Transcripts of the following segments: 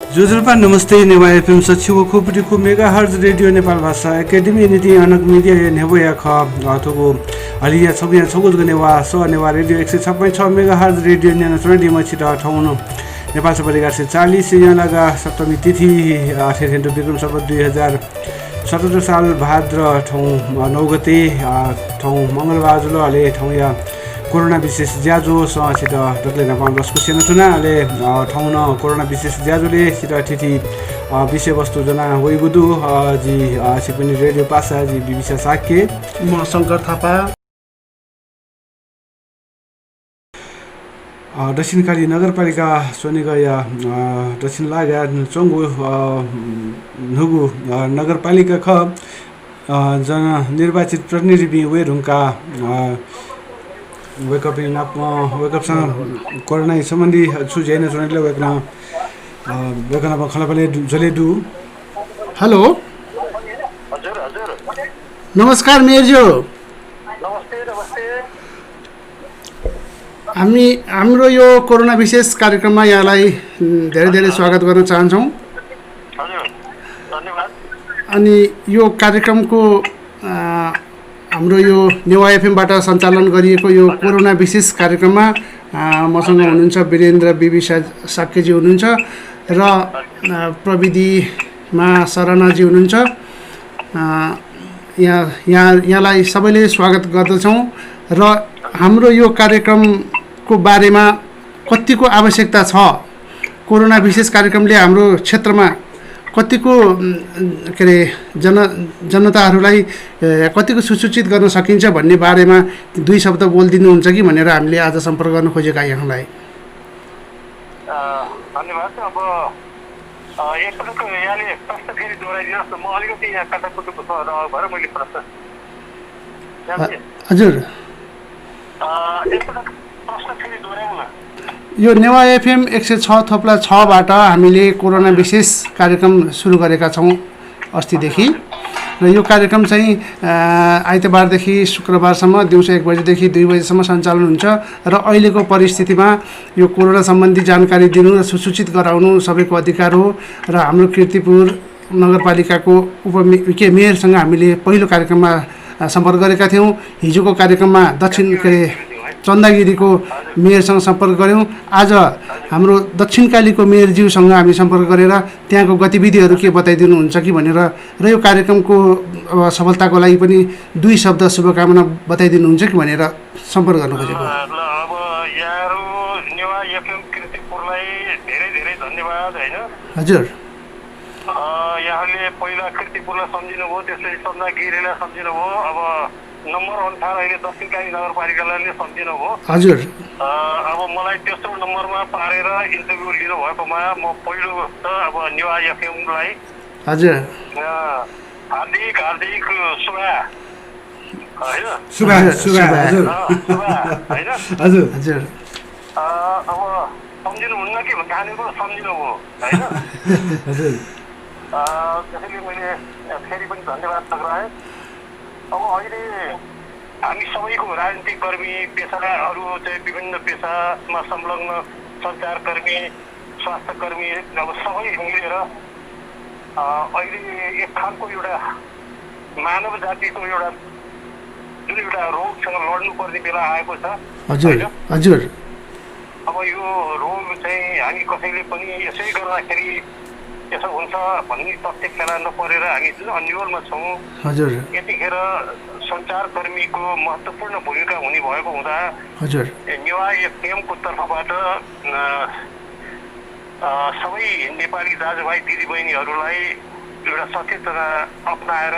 जोजुल्पा नमस्ते नेवा एफएम सचिव खोपटीको megahertz radio Nepal भाषा एकाडेमी नीति अनक मिडिया नेवया ख अथवा हलिया छगुया छगुज नेवा स नेवा रेडियो 106.6 मेगाहर्ज रेडियो न्यानो चुनाडी मछिट ठाउन नेपाल सबैका 40 यालागा सप्तमी तिथि 8 हेन्डो विक्रम सम्वत 2017 साल भाद्र ठाउँ 9 गते ठाउँ मंगलबार जुल हले ठाउँ या कोरोना विशेष ज्याजो सित डक्ले नेपाल दसको सेना चुनाले ठाउँ न कोरोना विशेष ज्याजोले सित तिथि विषयवस्तु जना वैगुदु जी सिपनि रेडियो पासा जी BBSha Sakya म शंकर थापा दक्षिणकाली नगरपालिका सोनिगया दक्षिण लागा चोङ्गु नुगु नगरपालिका ख जन निर्वाचित प्रतिनिधि वेरुङका वेकअपसँग कोरोना सम्बन्धी छु जैन चुनावले वेकना खलापले जलेदु हेलो हजुर हजुर नमस्कार मेयरज्यू नमस्ते नमस्ते हाम्रो यो कोरोना विशेष कार्यक्रममा यहाँलाई धेरै धेरै स्वागत गर्न चाहन्छौँ। हजुर धन्यवाद। अनि यो कार्यक्रमको हाम्रो यो नेवा एफएमबाट सञ्चालन गरिएको यो कोरोना विशेष कार्यक्रममा मसँग हुनुहुन्छ वीरेन्द्र BBSha साक्यजी हुनुहुन्छ र प्रविधिमा शरणाजी हुनुहुन्छ। यहाँलाई सबैले स्वागत गर्दछौँ र हाम्रो यो कार्यक्रमको बारेमा कतिको आवश्यकता छ, कोरोना विशेष कार्यक्रमले हाम्रो क्षेत्रमा कतिको के अरे जनताहरूलाई कतिको सुसूचित गर्न सकिन्छ भन्ने बारेमा दुई शब्द बोलिदिनुहुन्छ कि भनेर हामीले आज सम्पर्क गर्न खोजेका यहाँलाई। धन्यवाद। अब एकपटक यहाँले प्रश्न फेरि दोहोऱ्याइदिनुहोस् न, म अलिकति यहाँ काटाकुटुको छ र भएर मैले प्रश्न हजुर एकपटक प्रश्न फेरि दोहोऱ्याउँ न। यो नेवा एफएम 106.6बाट हामीले कोरोना विशेष कार्यक्रम सुरु गरेका छौँ अस्तिदेखि र यो कार्यक्रम चाहिँ आइतबारदेखि शुक्रबारसम्म दिउँसो 1 बजेदेखि 2 बजेसम्म सञ्चालन हुन्छ र अहिलेको परिस्थितिमा यो कोरोना सम्बन्धी जानकारी दिनु र सुसूचित गराउनु सबैको अधिकार हो र हाम्रो कीर्तिपुर नगरपालिकाको मेयरसँग हामीले पहिलो कार्यक्रममा सम्पर्क गरेका थियौँ। हिजोको कार्यक्रममा चन्दागिरीको मेयरसँग सम्पर्क गऱ्यौँ। आज हाम्रो दक्षिणकालीको मेयरज्यूसँग हामी सम्पर्क गरेर त्यहाँको गतिविधिहरू के बताइदिनुहुन्छ कि भनेर र यो कार्यक्रमको सफलताको लागि पनि दुई शब्द शुभकामना बताइदिनुहुन्छ कि भनेर सम्पर्क गर्न खोजेको। अब यहाँहरू नेवा एफएम कीर्तिपुरलाई धेरै धेरै धन्यवाद हैन। हजुर यहाँले पहिला कीर्तिपुरलाई सम्झिनुभयो, त्यसपछि चन्दागिरीलाई सम्झिनुभयो, अब नम्बर अनुसार अहिले दक्षिणकाली नगरपालिकालाई सम्झिनुभयो। हजुर अब मलाई तेस्रो नम्बरमा पारेर इन्टरभ्यू लिनु भएकोमा म पहिलो त अब नेवा एफएमलाई हजुर हार्दिक हार्दिक शुभा होइन अब सम्झिनुहुन्न कि कहाँनिर सम्झिनुभयो होइन। त्यसैले मैले फेरि पनि धन्यवाद टक्राएँ। अब अहिले हामी सबैको राजनीतिक कर्मी, पेसाहरू चाहिँ विभिन्न पेसामा संलग्न सञ्चारकर्मी, स्वास्थ्यकर्मी अब सबै मिलेर अहिले एक खालको एउटा मानव जातिको एउटा जुन एउटा रोगसँग लड्नुपर्ने बेला आएको छ। हजुर हजुर अब यो रोग चाहिँ हामी कसैले पनि यसै गर्दाखेरि यसो हुन्छ भन्ने तथ्य फेला नपरेर हामी जुन अन्यलमा छौँ। हजुर यतिखेर सञ्चारकर्मीको महत्त्वपूर्ण भूमिका हुने भएको हुँदा हजुर नेवा एफएमको तर्फबाट सबै नेपाली दाजुभाइ दिदीबहिनीहरूलाई एउटा सचेतना अप्नाएर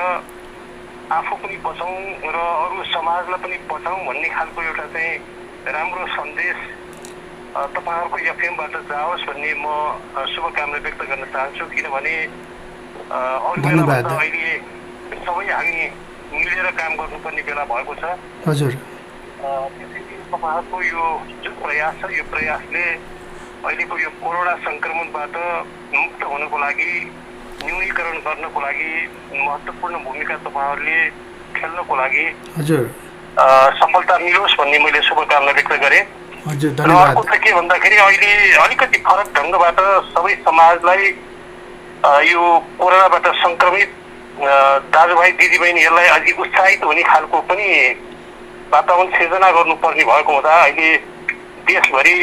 आफू पनि बचाउँ र अरू समाजलाई पनि बचाउँ भन्ने खालको एउटा चाहिँ राम्रो सन्देश तपाईँहरूको एफएमबाट जाओस् भन्ने म शुभकामना व्यक्त गर्न चाहन्छु। किनभने अहिले सबै हामी मिलेर काम गर्नुपर्ने बेला भएको छ। हजुर त्यसैले तपाईँहरूको यो जुन प्रयास छ, यो प्रयासले अहिलेको यो कोरोना सङ्क्रमणबाट मुक्त हुनको लागि, न्यूनीकरण गर्नको लागि महत्त्वपूर्ण भूमिका तपाईँहरूले खेल्नको लागि हजुर सफलता मिलोस् भन्ने मैले शुभकामना व्यक्त गरेँ। हजुर र धन्यवाद। अर्को चाहिँ के भन्दाखेरि अहिले अलिकति फरक ढङ्गबाट सबै समाजलाई यो कोरोनाबाट सङ्क्रमित दाजुभाइ दिदीबहिनीहरूलाई अझै उत्साहित हुने खालको पनि वातावरण सिर्जना गर्नुपर्ने भएको हुँदा अहिले देशभरि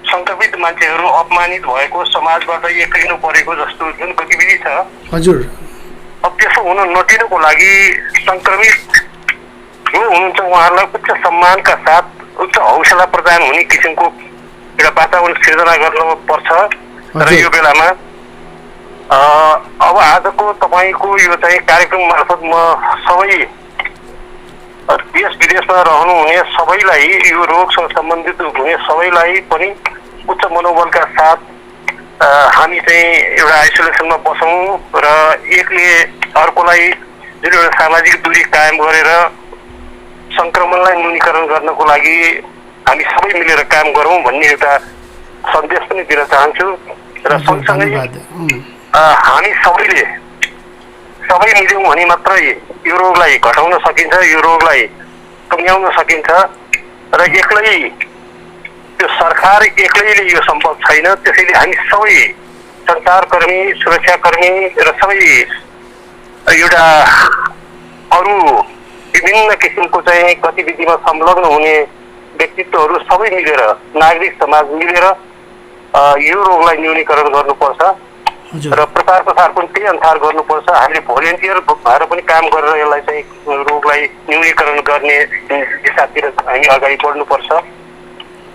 सङ्क्रमित मान्छेहरू अपमानित भएको समाजबाट एक्लिनु परेको जस्तो जुन गतिविधि छ हजुर अब त्यसो हुन नदिनुको लागि सङ्क्रमित जो हुनुहुन्छ उहाँहरूलाई उच्च सम्मानका साथ उच्च हौसला प्रदान हुने किसिमको एउटा वातावरण सिर्जना गर्नुपर्छ। र यो बेलामा अब आजको तपाईँको यो चाहिँ कार्यक्रम मार्फत म सबै देश विदेशमा रहनुहुने सबैलाई यो रोगसँग सम्बन्धित हुने सबैलाई पनि उच्च मनोबलका साथ हामी चाहिँ एउटा आइसोलेसनमा बसौँ र एकले अर्कोलाई जुन एउटा सामाजिक दूरी कायम गरेर सङ्क्रमणलाई न्यूनीकरण गर्नको लागि हामी सबै मिलेर काम गरौँ भन्ने एउटा सन्देश पनि दिन चाहन्छु। र सँगसँगै हामी सबै मिल्यौँ भने मात्रै यो रोगलाई घटाउन सकिन्छ, यो रोगलाई कम्याउन सकिन्छ। र एक्लै त्यो सरकार एक्लैले यो सम्भव छैन, त्यसैले हामी सबै सञ्चारकर्मी, सुरक्षाकर्मी र सबै एउटा अरू विभिन्न किसिमको चाहिँ गतिविधिमा संलग्न हुने व्यक्तित्वहरू सबै मिलेर, नागरिक समाज मिलेर यो रोगलाई न्यूनीकरण गर्नुपर्छ र प्रचार प्रसार पनि त्यही अनुसार गर्नुपर्छ। हामीले भोलिन्टियर भएर पनि काम गरेर यसलाई चाहिँ रोगलाई न्यूनीकरण गर्ने दिशातिर हामी अगाडि बढ्नुपर्छ।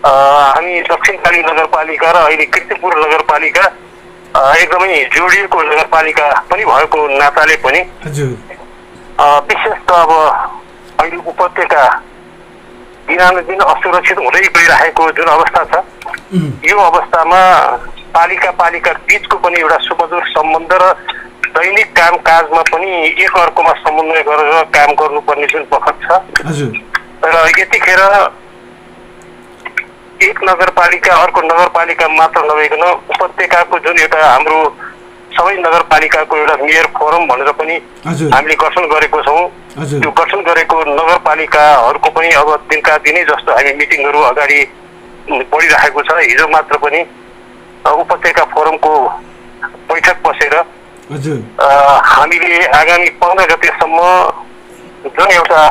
हामी दक्षिणकाली नगरपालिका र अहिले कीर्तिपुर नगरपालिका एकदमै जोडिएको नगरपालिका पनि भएको नाताले पनि विशेष त अब अहिले उपत्यका दिनानुदिन असुरक्षित हुँदै गइरहेको जुन अवस्था छ, यो अवस्थामा पालिका बीचको पनि एउटा सुमधुर सम्बन्ध र दैनिक काम काजमा पनि एक अर्कोमा समन्वय गरेर काम गर्नुपर्ने जुन बखत छ र यतिखेर एक नगरपालिका अर्को नगरपालिका मात्र नभइकन उपत्यकाको जुन एउटा हाम्रो सबै नगरपालिकाको एउटा मेयर फोरम भनेर पनि हामीले गठन गरेको छौँ। त्यो गठन गरेको नगरपालिकाहरूको पनि अब दिनका दिनै जस्तो हामी मिटिङहरू अगाडि बढिरहेको छ। हिजो मात्र पनि उपत्यका फोरमको बैठक बसेर हामीले आगामी 15 गतेसम्म जुन एउटा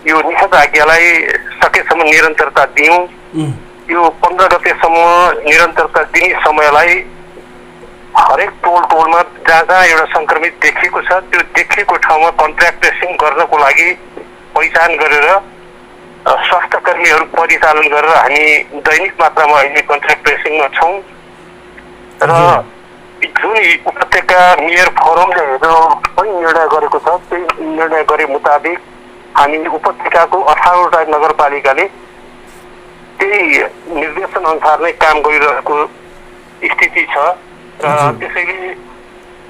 यो निषेधाज्ञालाई सकेसम्म निरन्तरता दियौँ। यो 15 गतेसम्म निरन्तरता दिने समयलाई हरेक टोलमा जहाँ एउटा सङ्क्रमित देखिएको छ त्यो देखिएको ठाउँमा कन्ट्याक्ट ट्रेसिङ गर्नको लागि पहिचान गरेर स्वास्थ्य कर्मीहरू परिचालन गरेर हामी दैनिक मात्रामा अहिले कन्ट्याक्ट ट्रेसिङमा छौँ। र जुन उपत्यका मेयर फोरमले हिजो पनि निर्णय गरेको छ त्यही निर्णय गरे मुताबिक हामी उपत्यकाको 18वटा नगरपालिकाले त्यही निर्देशन अनुसार नै काम गरिरहेको स्थिति छ। र त्यसैले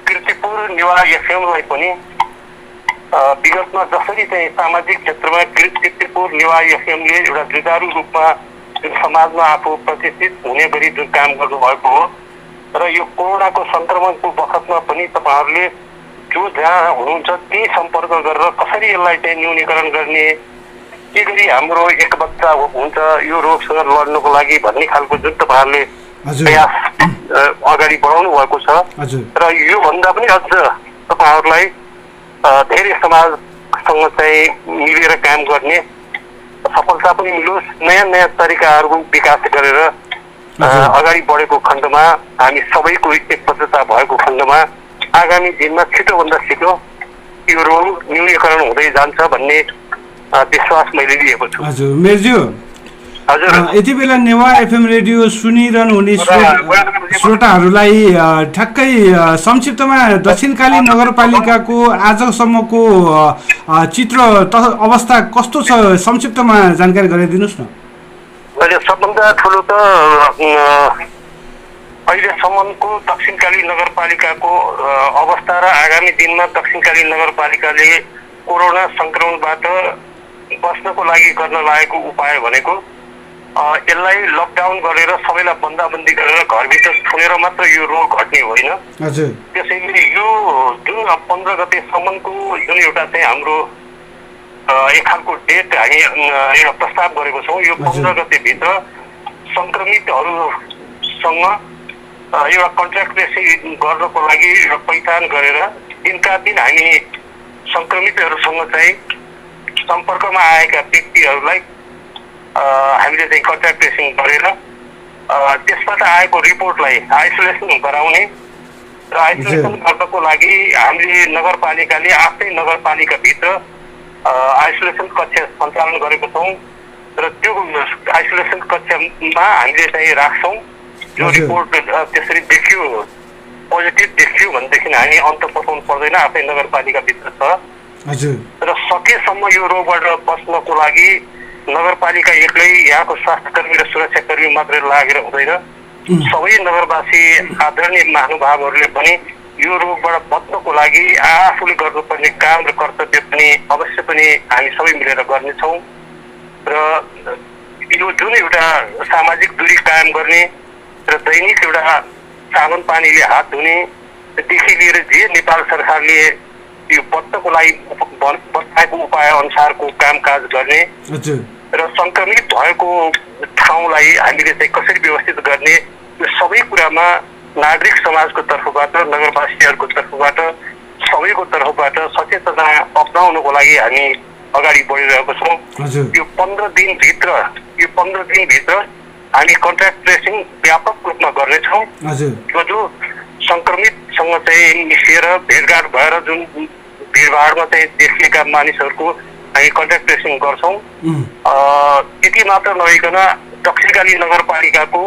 कीर्तिपुर नेवा एफएमलाई पनि विगतमा जसरी चाहिँ सामाजिक क्षेत्रमा कीर्तिपुर नेवा एफएमले एउटा जुझारु रूपमा जुन समाजमा आफू प्रतिष्ठित हुने गरी जुन काम गर्नुभएको हो र यो कोरोनाको सङ्क्रमणको बखतमा पनि तपाईँहरूले जो जहाँ हुनुहुन्छ त्यही सम्पर्क गरेर कसरी यसलाई चाहिँ न्यूनीकरण गर्ने, के गरी हाम्रो एक बच्चा हुन्छ यो रोगसँग लड्नको लागि भन्ने खालको जुन तपाईँहरूले प्रयास अगाडि बढाउनु भएको छ। र योभन्दा पनि अझ तपाईँहरूलाई धेरै समाजसँग चाहिँ मिलेर काम गर्ने सफलता पनि मिलोस्, नयाँ नयाँ तरिकाहरूको विकास गरेर अगाडि बढेको खण्डमा हामी सबैको एकबद्धता भएको खण्डमा आगामी दिनमा छिटोभन्दा छिटो यो रोग न्यूनीकरण हुँदै जान्छ भन्ने विश्वास मैले लिएको छु। हजुर मेरज्यू, यति बेला नेवा एफएम रेडियो सुनिरहनु हुने श्रोताहरूलाई ठ्याक्कै संक्षिप्तमा दक्षिणकाली नगरपालिकाको आजसम्मको चित्र अवस्था कस्तो छ संक्षिप्तमा जानकारी गराइदिनुहोस् न। अहिले सबभन्दा ठुलो त अहिलेसम्मको दक्षिणकाली नगरपालिकाको अवस्था र आगामी दिनमा दक्षिणकाली नगरपालिकाले कोरोना सङ्क्रमणबाट बस्नको लागि गर्न लागेको उपाय भनेको यसलाई लकडाउन गरेर सबैलाई बन्दाबन्दी गरेर घरभित्र थुनेर मात्र यो रोग घट्ने होइन। त्यसैले यो जुन 15 गतेसम्मको जुन एउटा चाहिँ हाम्रो एक खालको डेट हामी एउटा प्रस्ताव गरेको छौँ। यो 15 गतेभित्र सङ्क्रमितहरूसँग एउटा कन्ट्याक्ट ट्रेसिङ गर्नको लागि एउटा पहिचान गरेर दिनका दिन हामी सङ्क्रमितहरूसँग चाहिँ सम्पर्कमा आएका व्यक्तिहरूलाई हामीले चाहिँ कन्ट्याक्ट ट्रेसिङ गरेर त्यसबाट आएको रिपोर्टलाई आइसोलेसन गराउने र आइसोलेसन गर्नको लागि हामीले नगरपालिकाले आफ्नै नगरपालिकाभित्र आइसोलेसन कक्ष सञ्चालन गरेको छौँ र त्यो आइसोलेसन कक्षमा हामीले चाहिँ राख्छौँ। जो रिपोर्ट त्यसरी देखियो पोजिटिभ देखियो भनेदेखि हामी अन्त पठाउनु पर्दैन, आफ्नै नगरपालिकाभित्र छ। र सकेसम्म यो रोगबाट बच्नको लागि नगरपालिका एक्लै यहाँको स्वास्थ्यकर्मी र सुरक्षाकर्मी मात्रै लागेर हुँदैन, सबै नगरवासी आदरणीय महानुभावहरूले पनि यो रोगबाट बच्नको लागि आफूले गर्नुपर्ने काम र कर्तव्य पनि अवश्य पनि हामी सबै मिलेर गर्नेछौँ। र यो जुन एउटा सामाजिक दूरी कायम गर्ने र दैनिक एउटा साबुन पानीले हात धुनेदेखि लिएर जे नेपाल सरकारले यो बच्नको लागि बताएको उपाय अनुसारको कामकाज गर्ने र सङ्क्रमित भएको ठाउँलाई हामीले चाहिँ कसरी व्यवस्थित गर्ने, यो सबै कुरामा नागरिक समाजको तर्फबाट, नगरवासीहरूको तर्फबाट, सबैको तर्फबाट सचेतना अपनाउनको लागि हामी अगाडि बढिरहेको छौँ। यो 15 दिनभित्र हामी कन्ट्याक्ट ट्रेसिङ व्यापक रूपमा गर्नेछौँ। जो सङ्क्रमितसँग चाहिँ मिसिएर भेटघाट भएर जुन भिडभाडमा चाहिँ देखिएका मानिसहरूको हामी कन्ट्याक्ट ट्रेसिङ गर्छौँ। त्यति मात्र नभइकन दक्षिणकाली नगरपालिकाको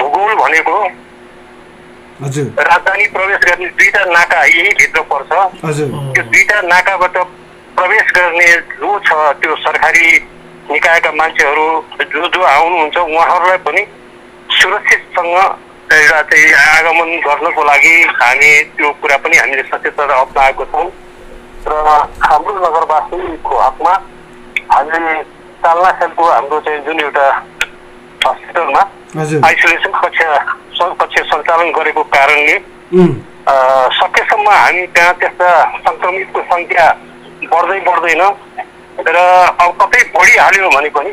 भूगोल भनेको राजधानी प्रवेश गर्ने 2टा नाका यही भित्र पर्छ। त्यो 2टा नाकाबाट प्रवेश गर्ने जो छ त्यो सरकारी निकायका मान्छेहरू जो आउनुहुन्छ उहाँहरूलाई पनि सुरक्षितसँग एउटा चाहिँ आगमन गर्नको लागि हामी त्यो कुरा पनि हामीले सचेतना अप्नाएको छौँ। र हाम्रो नगरवासीको हकमा हामीले तालनाखेलको हाम्रो चाहिँ जुन एउटा हस्पिटलमा आइसोलेसन कक्ष सञ्चालन गरेको कारणले सकेसम्म हामी त्यहाँ त्यस्ता सङ्क्रमितको सङ्ख्या बढ्दैन र अब कतै बढिहाल्यो भने पनि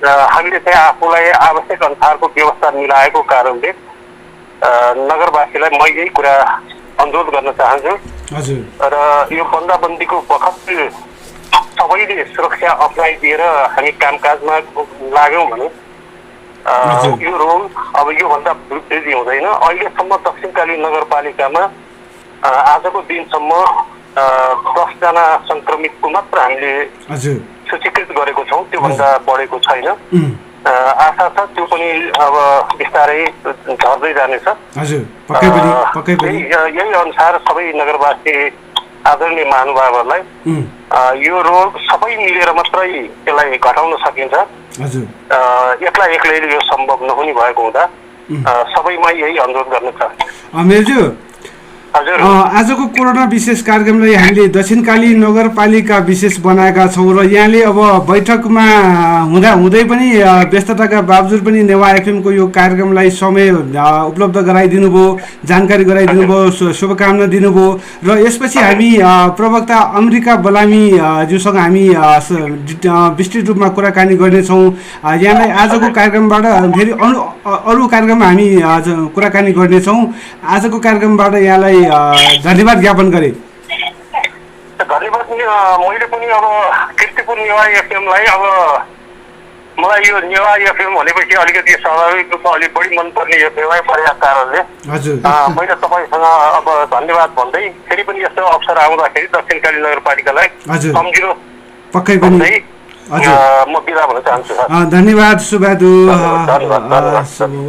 हामीले चाहिँ आफूलाई आवश्यक अनुसारको व्यवस्था मिलाएको कारणले नगरवासीलाई म यही कुरा अनुरोध गर्न चाहन्छु। र यो बन्दाबन्दीको बखत सबैले सुरक्षा अप्नाइदिएर हामी कामकाजमा लाग्यौँ भने यो रोग अब योभन्दा वृद्धि हुँदैन। अहिलेसम्म दक्षिणकाली नगरपालिकामा आजको दिनसम्म 10 जना सङ्क्रमितको मात्र हामीले सूचीकृत गरेको छौँ, त्योभन्दा बढेको छैन। आशा छ त्यो पनि अब बिस्तारै झर्दै जानेछ। यही अनुसार सबै नगरवासी आदरणीय महानुभावहरूलाई यो रोग सबै मिलेर मात्रै त्यसलाई घटाउन सकिन्छ। एक्लैले यो सम्भव नहुने भएको हुँदा सबैमा यही अनुरोध गर्न चाहन्छु। आजको कोरोना विशेष कार्यक्रमलाई हामीले दक्षिणकाली नगरपालिका विशेष बनाएका छौँ र यहाँले अब बैठकमा हुँदै पनि व्यस्तताका बावजुद पनि नेवा एफएमको यो कार्यक्रमलाई समय उपलब्ध गराइदिनु भयो, जानकारी गराइदिनु भयो, शुभकामना दिनुभयो। र यसपछि हामी प्रवक्ता अमेरिका बलामी ज्यूसँग हामी विस्तृत रूपमा कुराकानी गर्नेछौँ। यहाँलाई आजको कार्यक्रमबाट फेरि अरू कार्यक्रममा हामी कुराकानी गर्नेछौँ। आजको कार्यक्रमबाट यहाँलाई धन्यवाद ज्ञापन गरेँ। धन्यवाद। मैले पनि अब कीर्तिपुर नेवा एफएमलाई अब मलाई यो नेवा एफएम भनेपछि अलिकति स्वाभाविक रूपमा अलिक बढी मनपर्ने एफएमलाई परेको कारणले मैले तपाईँसँग अब धन्यवाद भन्दै फेरि पनि यस्तो अवसर आउँदाखेरि दक्षिणकाली नगरपालिकालाई सम्झिनु पक्कै पनि म बिदा भन्न चाहन्छु। धन्यवाद सुबादु।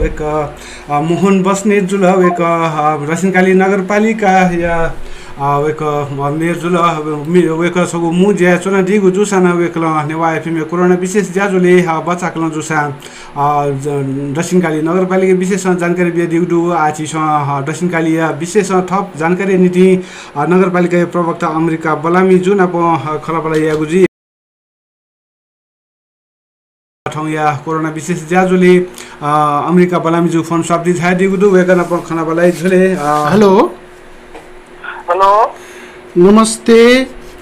एक मोहन बस्नेतजुल एक दक्षिणकाली नगरपालिका या एक मेयरजुल एक सगो मु ज्या चुना दिगु जुसाना एक नेवा एफएम कोरोना विशेष ज्याजुले बचाकल जुसा दक्षिणकाली नगरपालिका विशेष जानकारी बिया दिगु आछि दक्षिणकाली विशेष थप जानकारी नीति नगरपालिका प्रवक्ता अमेरिका बलामी जुन अब खलाबला यागुजी या कोरोना विशेष ज्याजुले अमेरिका बलामीजु फोन शब्दी झाय दिगु वेकन अपन खाना बलाई झले। हेलो हेलो नमस्ते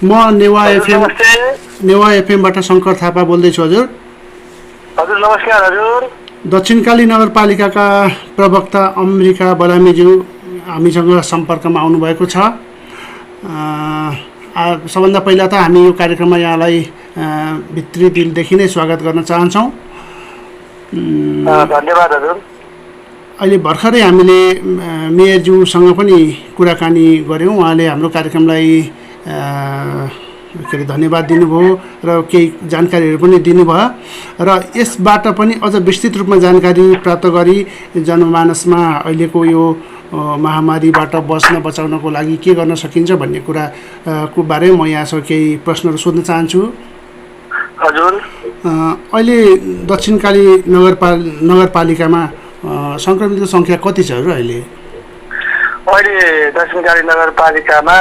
म नमस्ते नेवा एफएमबाट शङ्कर थापा बोल्दैछु हजुर। हजुर नमस्कार हजुर। दक्षिणकाली नगरपालिकाका प्रवक्ता अम्बिका बलामीज्यू हामीसँग सम्पर्कमा आउनुभएको छ। सबभन्दा पहिला त हामी यो कार्यक्रममा यहाँलाई भित्री दिलदेखि नै स्वागत गर्न चाहन्छौँ। धन्यवाद हजुर। अहिले भर्खरै हामीले मेयरज्यूसँग पनि कुराकानी गऱ्यौँ। उहाँले हाम्रो कार्यक्रमलाई के अरे धन्यवाद दिनुभयो र केही जानकारीहरू पनि दिनुभयो र यसबाट पनि अझ विस्तृत रूपमा जानकारी प्राप्त गरी जनमानसमा अहिलेको यो महामारीबाट बच्न बचाउनको लागि के गर्न सकिन्छ भन्ने कुराको बारेमा म यहाँसँग केही प्रश्नहरू सोध्न चाहन्छु। हजुर, अहिले दक्षिणकाली नगरपालिकामा सङ्क्रमितको सङ्ख्या कति छ र अहिले? अहिले दक्षिणकाली नगरपालिकामा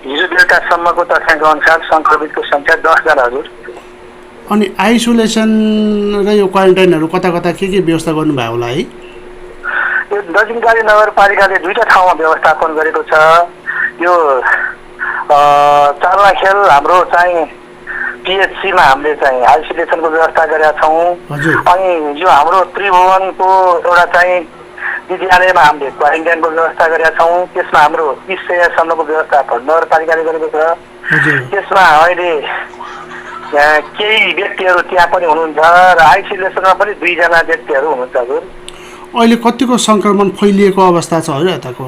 हिजो बेलुकासम्मको तथ्याङ्क अनुसार सङ्क्रमितको सङ्ख्या 10 जना हजुर। अनि आइसोलेसन र यो क्वारेन्टाइनहरू कता कता के व्यवस्था गर्नुभयो होला है? यो दक्षिणकाली नगरपालिकाले 2टा ठाउँमा व्यवस्थापन गरेको छ। यो चार्लाखेल हाम्रो चाहिँ पिएचसीमा हामीले चाहिँ आइसोलेसनको व्यवस्था गरेका छौँ। अनि यो हाम्रो त्रिभुवनको एउटा चाहिँ विद्यालयमा हामीले क्वारेन्टाइनको व्यवस्था गरेका छौँ। त्यसमा हाम्रो 30सम्मको व्यवस्था नगरपालिकाले गरेको छ। त्यसमा अहिले केही व्यक्तिहरू त्यहाँ पनि हुनुहुन्छ र आइसोलेसनमा पनि 2 जना व्यक्तिहरू हुनुहुन्छ हजुर। अहिले कतिको सङ्क्रमण फैलिएको अवस्था छ हजुर यताको?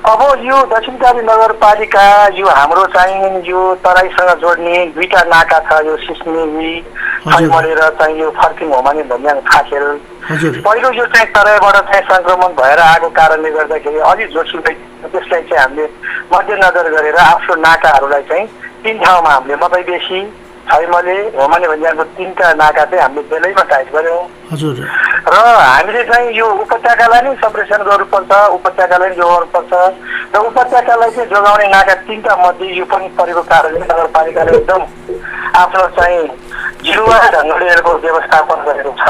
अब यो दक्षिणकाली नगरपालिका यो हाम्रो चाहिँ यो तराईसँग जोड्ने 2टा नाका छ। यो सिस्मी मरेर चाहिँ यो फर्किङ होमानी भन्ने फाखेल। पहिलो यो चाहिँ तराईबाट चाहिँ सङ्क्रमण भएर आएको कारणले गर्दाखेरि अलि जोसुकै त्यसलाई चाहिँ हामीले मध्यनजर गरेर आफ्नो नाकाहरूलाई चाहिँ 3 ठाउँमा हामीले मकैबेसी छैमले होमानी भन्ज्याङको 3टा नाका चाहिँ हामीले बेलैमा टाइट गऱ्यौँ र हामीले चाहिँ यो उपत्यकालाई नै सम्प्रेषण गर्नुपर्छ, उपत्यकालाई जोगाउनुपर्छ र उपत्यकालाई चाहिँ जोगाउने नाका 3टा मध्ये यो पनि परेको कारणले नगरपालिकाले एकदम आफ्नो चाहिँ जिरुवा ढङ्गले यसको व्यवस्थापन गरेको छ।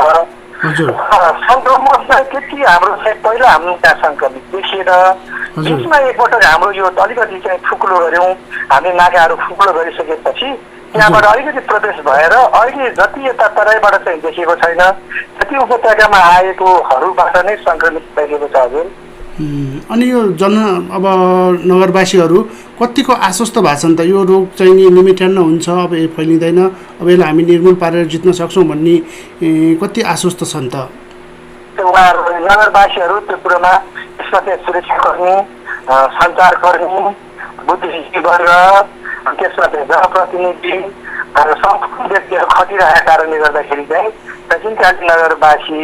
सङ्क्रमण चाहिँ त्यति हाम्रो चाहिँ पहिला हाम्रो त्यहाँ सङ्क्रमित देखिएर बिचमा एकपटक हाम्रो यो अलिकति चाहिँ फुक्लो गऱ्यौँ। हामीले नाकाहरू फुक्लो गरिसकेपछि त्यहाँबाट अलिकति प्रवेश भएर अहिले जति यता तराईबाट चाहिँ देखिएको छैन, जति उपत्यकामा आएकोहरूबाट नै सङ्क्रमित भइरहेको छ हजुर। अनि यो अब नगरवासीहरू कतिको आश्वस्त भएको छन् त यो रोग चाहिँ लिमिटेड हुन्छ, अब यो फैलिँदैन, अब यसलाई हामी निर्मूल पारेर जित्न सक्छौँ भन्ने कति आश्वस्त छन् त? उहाँहरू नगरवासीहरू त्यो कुरोमा यसमा चाहिँ सुरक्षाकर्मी, सञ्चारकर्मी, बुद्धिजीवी वर्ग, त्यसमा चाहिँ जनप्रतिनिधि र सम्पूर्ण व्यक्तिहरू खटिरहेका कारणले गर्दाखेरि चाहिँ दक्षिणकाली नगरवासी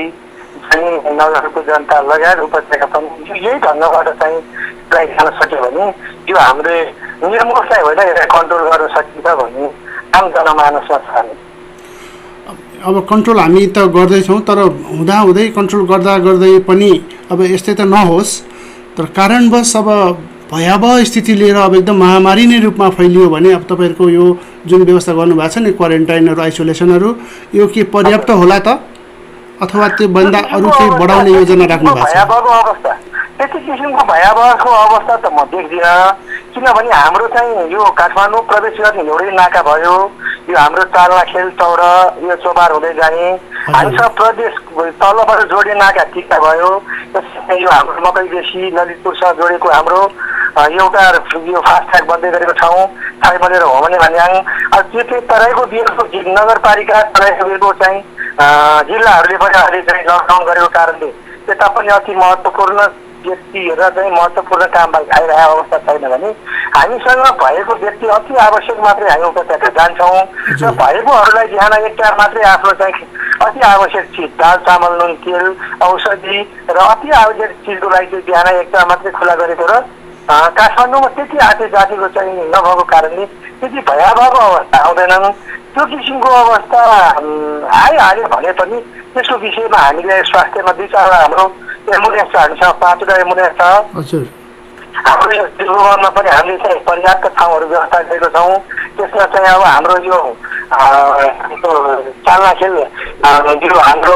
चाहिँ नगरको जनता लगायत उपत्यका पनि यही ढङ्गबाट चाहिँ जान सक्यो भने यो हामीले निर्मूल चाहिँ होइन, यसलाई कन्ट्रोल गर्न सकिन्छ भन्ने आम जनमानसमा छ। अब कन्ट्रोल हामी त गर्दैछौँ, तर हुँदाहुँदै कन्ट्रोल गर्दै पनि अब यस्तै त नहोस्, तर कारणवश अब भयावह स्थिति लिएर अब एकदम महामारी नै रूपमा फैलियो भने अब तपाईँहरूको यो जुन व्यवस्था गर्नुभएको छ नि क्वारेन्टाइनहरू, आइसोलेसनहरू, यो के पर्याप्त होला त अथवा त्यो भन्दा अरू केही बढाउने योजना राख्नु भएको छ? भयावहको अवस्था त्यति किसिमको भयावहको अवस्था त म देख्दिनँ, किनभने हाम्रो चाहिँ यो काठमाडौँ प्रवेश गर्ने एउटै नाका भयो। यो हाम्रो चार्लाखेल चौर यो चोबार हुँदै जाने हामीसँग प्रदेश तलबाट जोड्ने नाका टिका भयो। त्यसै यो हाम्रो मकैबेसी ललितपुरसँग जोडेको हाम्रो एउटा यो फास्ट्याग बन्दै गरेको ठाउँ छाइमलेर हो भने भन्याङ। अब त्यो चाहिँ तराईको बिरको नगरपालिका तराईको बिरको चाहिँ जिल्लाहरूले पनि अहिले चाहिँ लकडाउन गरेको कारणले त्यता पनि अति महत्त्वपूर्ण व्यक्ति र चाहिँ महत्त्वपूर्ण काम आइरहेको अवस्था छैन भने हामीसँग भएको व्यक्ति अति आवश्यक मात्रै हामी उपत्यका जान्छौँ र भएकोहरूलाई बिहान एकटा मात्रै आफ्नो चाहिँ अति आवश्यक चिज दाल चामल नुन तेल औषधि र अति आवश्यक चिजको लागि चाहिँ बिहान एकटा मात्रै खुला गरेको र काठमाडौँमा त्यति आते जातिको चाहिँ नभएको कारणले त्यति भयावहको अवस्था आउँदैनन्। त्यो किसिमको अवस्था आइहाल्यो भने पनि त्यसको विषयमा हामीले स्वास्थ्यमा 2-4 हाम्रो एम्बुलेन्स छ, हामीसँग 5वटा एम्बुलेन्स छ। हाम्रो यो त्रिभुवनमा पनि हामीले चाहिँ पर्याप्त ठाउँहरू व्यवस्था गरेको छौँ। त्यसमा चाहिँ अब हाम्रो यो चाल्नाखेल यो हाम्रो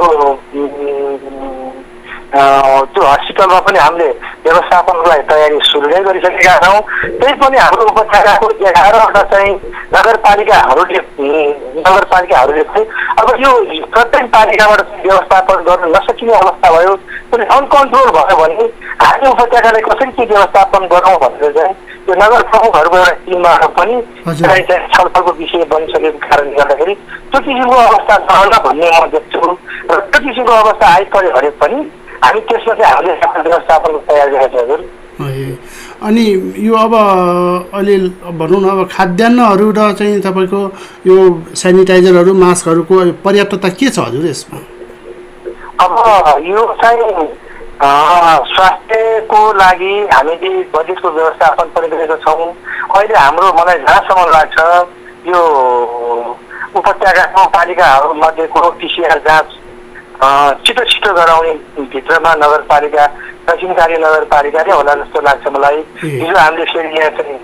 त्यो हस्पिटलमा पनि हामीले व्यवस्थापनको लागि तयारी सुरु नै गरिसकेका छौँ। त्यही पनि हाम्रो उपत्यकाको 11वटा चाहिँ नगरपालिकाहरूले चाहिँ अब यो प्रत्येक पालिकाबाट व्यवस्थापन गर्न नसकिने अवस्था भयो, पनि अनकन्ट्रोल भयो भने हामी उपत्यकालाई कसरी के व्यवस्थापन गरौँ भनेर चाहिँ त्यो नगर प्रमुखहरूको एउटा टिमबाट पनि छलफलको विषय बनिसकेको कारणले गर्दाखेरि त्यो किसिमको अवस्था नहोला भन्ने म देख्छु। र त्यो किसिमको अवस्था आइपऱ्यो भने पनि हामी त्यसमा चाहिँ हामीले व्यवस्थापनको तयारी गरेका छौँ। अनि यो अब अहिले भनौँ न अब खाद्यान्नहरू र चाहिँ तपाईँको यो सेनिटाइजरहरू मास्कहरूको पर्याप्तता के छ हजुर यसमा? अब यो चाहिँ स्वास्थ्यको लागि हामीले बजेटको व्यवस्थापन पनि गरेका छौँ। अहिले हाम्रो मलाई जहाँसम्म लाग्छ यो उपत्यकाको पालिकाहरूमध्येको पिसिआर जाँच छिटो छिटो गराउने भित्रमा नगरपालिका दक्षिणकारी नगरपालिकाले होला जस्तो लाग्छ मलाई। हिजो हामीले फेरि यहाँ चाहिँ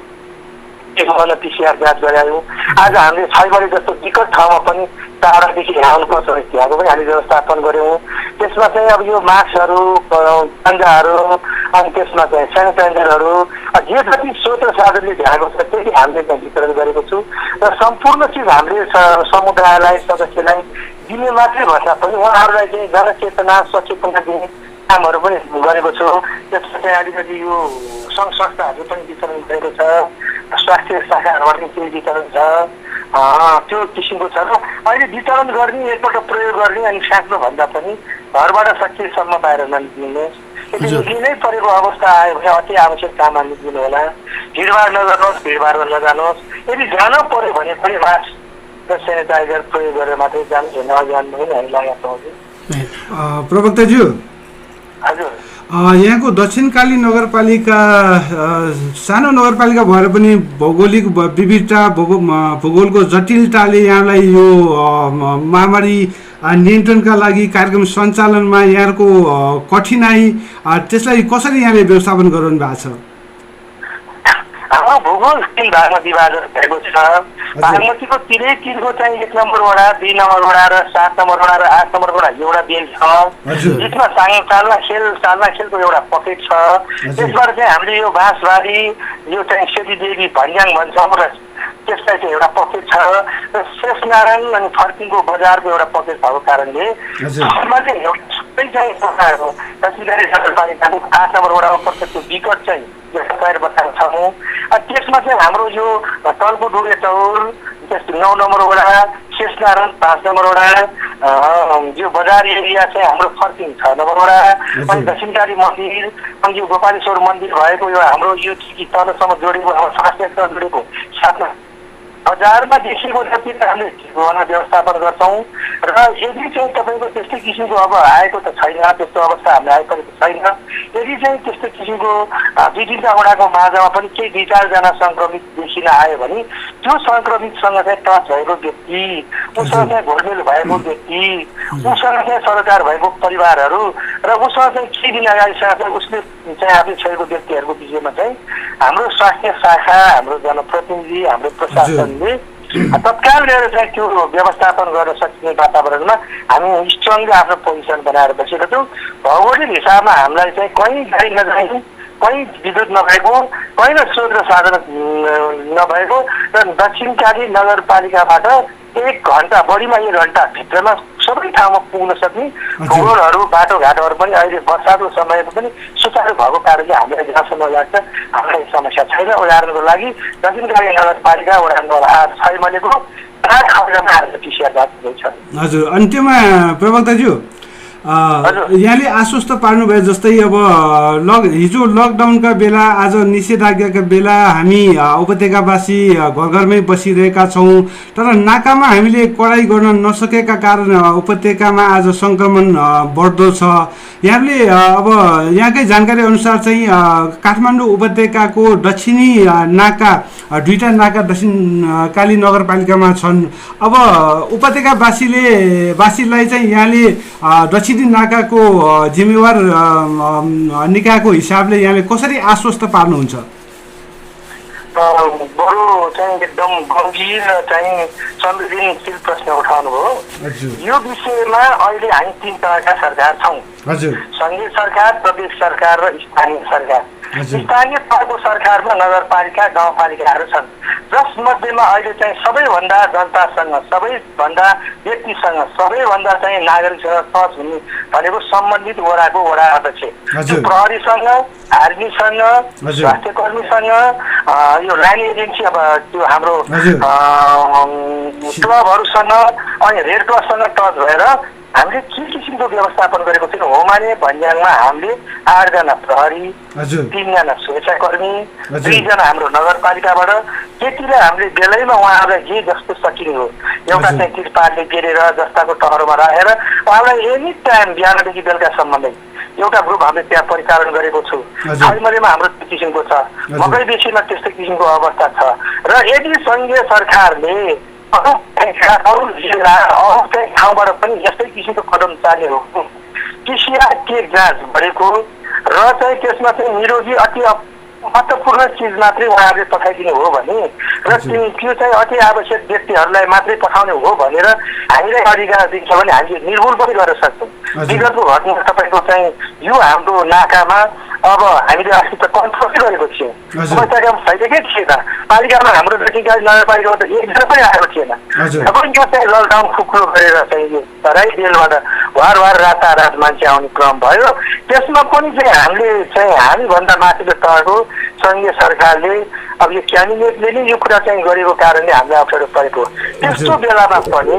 पिसिआर जाँच गरायौँ। आज हामीले 6 बजे जस्तो विकट ठाउँमा पनि टाढादेखि यहाँ आउनुपर्छ त्यहाँको पनि हामीले व्यवस्थापन गऱ्यौँ। त्यसमा चाहिँ अब यो मास्कहरू, पन्जाहरू, अनि त्यसमा चाहिँ सेनिटाइजरहरू जे जति स्रोत साधनले भ्याएको छ त्यति हामीले त्यहाँ वितरण गरेको छु। र सम्पूर्ण चिज हामीले समुदायलाई सदस्यलाई दिने मात्रै भन्दा पनि उहाँहरूलाई चाहिँ जनचेतना सचेतना दिने कामहरू पनि गरेको छु। त्यसमा चाहिँ अलिकति यो सङ्घ संस्थाहरूले पनि वितरण गरेको छ, स्वास्थ्य शाखाहरूबाट पनि केही वितरण छ, त्यो किसिमको छ। र अहिले वितरण गर्ने, एकपल्ट प्रयोग गर्ने अनि फ्याँक्नुभन्दा पनि घरबाट सकेसम्म बाहिर ननिक्लिने, यदि निक्लिनै परेको अवस्था आयो भने अति आवश्यक काममा निक्लिनु होला। भिडभाड नगर्नुहोस्, भिडभाडमा नजानुहोस्। यदि जान पर्यो भने पनि मास्क र सेनिटाइजर प्रयोग गरेर मात्रै जानु नजानु पनि हामी लागेका छौँ। प्रवक्ताज्यू, हजुर, यहाँको दक्षिणकाली नगरपालिका सानो नगरपालिका भएर पनि भौगोलिक विविधता भूगोलको जटिलताले यहाँलाई यो महामारी नियन्त्रणका लागि कार्यक्रम सञ्चालनमा यहाँको कठिनाई त्यसलाई कसरी यहाँले व्यवस्थापन गराउनु भएको छ? हाम्रो भूगोल 3 भागमा विभाजन भएको छ। बागमतीको तिरैतिरको चाहिँ 1 नम्बर वडा, 2 नम्बर वडा र 7 नम्बर वडा र 8 नम्बर वडा एउटा बेल छ। यसमा सालना खेलको एउटा पकेट छ। त्यसबाट चाहिँ हामीले यो बाँसबारी, यो चाहिँ सेतीदेवी भन्ज्याङ भन्छौँ र त्यसलाई चाहिँ एउटा पकेट छ। र शेषनारायण अनि फर्किङको बजारको एउटा पकेट भएको कारणले यसमा चाहिँ सबै चाहिँ दक्षिणकारी नगरपालिकाको 8 नम्बर वडामा प्रत्यक्ष विकट चाहिँ तयार बसेका छौँ। त्यसमा चाहिँ हाम्रो यो तल्को डुरे चौर, त्यस 9 नम्बर वडा, शेषनारायण 5 नम्बर वडा, यो बजार एरिया चाहिँ हाम्रो फर्किङ 6 नम्बर वडा, अनि दक्षिणकारी मन्दिर, अनि यो गोपालेश्वर मन्दिर भएको यो हाम्रो यो तलसम्म जोडेको स्वास्थ्यसँग जोडेको 7 बजारमा देखिएको जति हामीले व्यवस्थापन गर्छौँ। र यदि चाहिँ तपाईँको त्यस्तै किसिमको अब आएको त छैन, त्यस्तो अवस्था हामीलाई आइपरेको छैन। यदि चाहिँ त्यस्तो किसिमको विभिन्न वडाको माझमा पनि केही 2-4 जना सङ्क्रमित देखिन आयो भने त्यो सङ्क्रमितसँग चाहिँ टच भएको व्यक्ति, उसँग चाहिँ घोलमेल भएको व्यक्ति, उसँग चाहिँ सरकार भएको परिवारहरू र उसँग चाहिँ केही दिन अगाडिसँग चाहिँ उसले चाहिँ आफै छोडेको व्यक्तिहरूको विषयमा चाहिँ हाम्रो स्वास्थ्य शाखा, हाम्रो जनप्रतिनिधि, हाम्रो प्रशासन तत्काल लिएर चाहिँ त्यो व्यवस्थापन गर्न सकिने वातावरणमा हामी स्ट्रङली आफ्नो पोजिसन बनाएर बसेका छौँ। भौगोलिक हिसाबमा हामीलाई चाहिँ कहीँ गाडी नजाने, कहीँ विद्युत नभएको, कहीँ स्रोत र साधन नभएको र दक्षिणकाली नगरपालिकाबाट 1 घन्टा बढीमा 1 घन्टा भित्रमा सबै ठाउँमा पुग्न सक्ने भूगोलहरू, बाटोघाटोहरू पनि अहिले बर्सातको समयमा पनि सुचारू भएको कारणले हामीलाई जहाँसम्म लाग्छ हामीलाई समस्या छैन। उदाहरणको लागि दक्षिणकाली नगरपालिका वडा नम्बर 8 छैमलेको 8 खण्डमा आज पिसिआर जाँच हुँदैछ। हजुर, अन्त्यमा प्रवक्ताज्यू, यहाँले आश्वस्त पार्नुभयो जस्तै अब हिजो लकडाउनका बेला, आज निषेधाज्ञाका बेला हामी उपत्यकावासी घर घरमै बसिरहेका छौँ, तर नाकामा हामीले कडाइ गर्न नसकेका कारण उपत्यकामा आज सङ्क्रमण बढ्दो छ। यहाँले अब यहाँकै जानकारी अनुसार चाहिँ काठमाडौँ उपत्यकाको दक्षिणी नाका, 2टा नाका दक्षिणकाली नगरपालिकामा छन्। अब उपत्यकावासीलाई चाहिँ यहाँले दक्षिणी नाकाको जिम्मेवार निकायको हिसाबले यहाँले कसरी आश्वस्त पार्नुहुन्छ? बरु चाहिँ एकदम गम्भीर चाहिँ संवेदनशील प्रश्न उठाउनु भयो। यो विषयमा अहिले हामी 3 तहका सरकार छौँ। हजुर सङ्घीय सरकार, प्रदेश सरकार र स्थानीय सरकार। स्थानीय तहको सरकारमा नगरपालिका, गाउँपालिकाहरू छन्, जसमध्येमा अहिले चाहिँ सबैभन्दा जनतासँग, सबैभन्दा व्यक्तिसँग, सबैभन्दा चाहिँ नागरिकसँग टच हुने भनेको सम्बन्धित वडाको वडा अध्यक्ष, प्रहरीसँग, आर्मीसँग, स्वास्थ्य कर्मीसँग, यो लाइन एजेन्सी, अब त्यो हाम्रो क्लबहरूसँग अनि रेड क्रससँग टच भएर हामीले के किसिमको व्यवस्थापन गरेको थियौँ। होमाने भन्ज्याङमा हामीले 8 जना प्रहरी, 3 जना सुरक्षाकर्मी, 2 जना हाम्रो नगरपालिकाबाट त्यतिले हामीले बेलैमा उहाँहरूलाई जे जस्तो सकिने हो एउटा चाहिँ तिरपालले घेरेर जस्ताको टहरमा राखेर उहाँलाई एनी टाइम बिहानदेखि बेलुकासम्म नै एउटा ग्रुप हामीले त्यहाँ परिचालन गरेको छु। आइमलेमा हाम्रो त्यो किसिमको छ, मकै बेसीमा त्यस्तै किसिमको अवस्था छ। र यदि सङ्घीय सरकारले अरू जिल्ला, अरू चाहिँ ठाउँबाट पनि यस्तै किसिमको कदम चाल्ने हो, पिसिआर टेक जाँच गरेको र चाहिँ त्यसमा चाहिँ निरोगी अति महत्त्वपूर्ण चिज मात्रै उहाँहरूले पठाइदिनु हो भने र त्यो चाहिँ अति आवश्यक व्यक्तिहरूलाई मात्रै पठाउने हो भनेर हामीलाई अधिकार दिन्छ भने हामीले निर्मूल पनि गर्न सक्छौँ। विगतको घटना तपाईँको चाहिँ यो हाम्रो नाकामा अब हामीले अस्ति त कन्ट्रोल गरेको थियौँ, उपत्यकामा भइदिएकै थिएन, पालिकामा हाम्रो दक्षिणकाली नगरपालिकाबाट त एकजना पनि आएको थिएन। अब यो चाहिँ लकडाउन खुकुलो गरेर चाहिँ यो तराई बेलबाट वार रातारात मान्छे आउने क्रम भयो। त्यसमा पनि चाहिँ हामीभन्दा माथिको तहको सङ्घीय सरकारले अब यो क्याबिनेटले नै यो कुरा चाहिँ गरेको कारणले हामीलाई अप्ठ्यारो परेको। त्यस्तो बेलामा पनि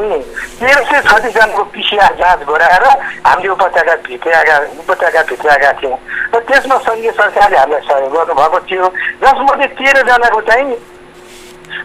1336 जनाको पिसिआर जाँच गराएर हामीले उपत्यका भित्राएका थियौँ र त्यसमा सङ्घीय सरकारले हामीलाई सहयोग गर्नुभएको थियो, जसमध्ये 13 जनाको चाहिँ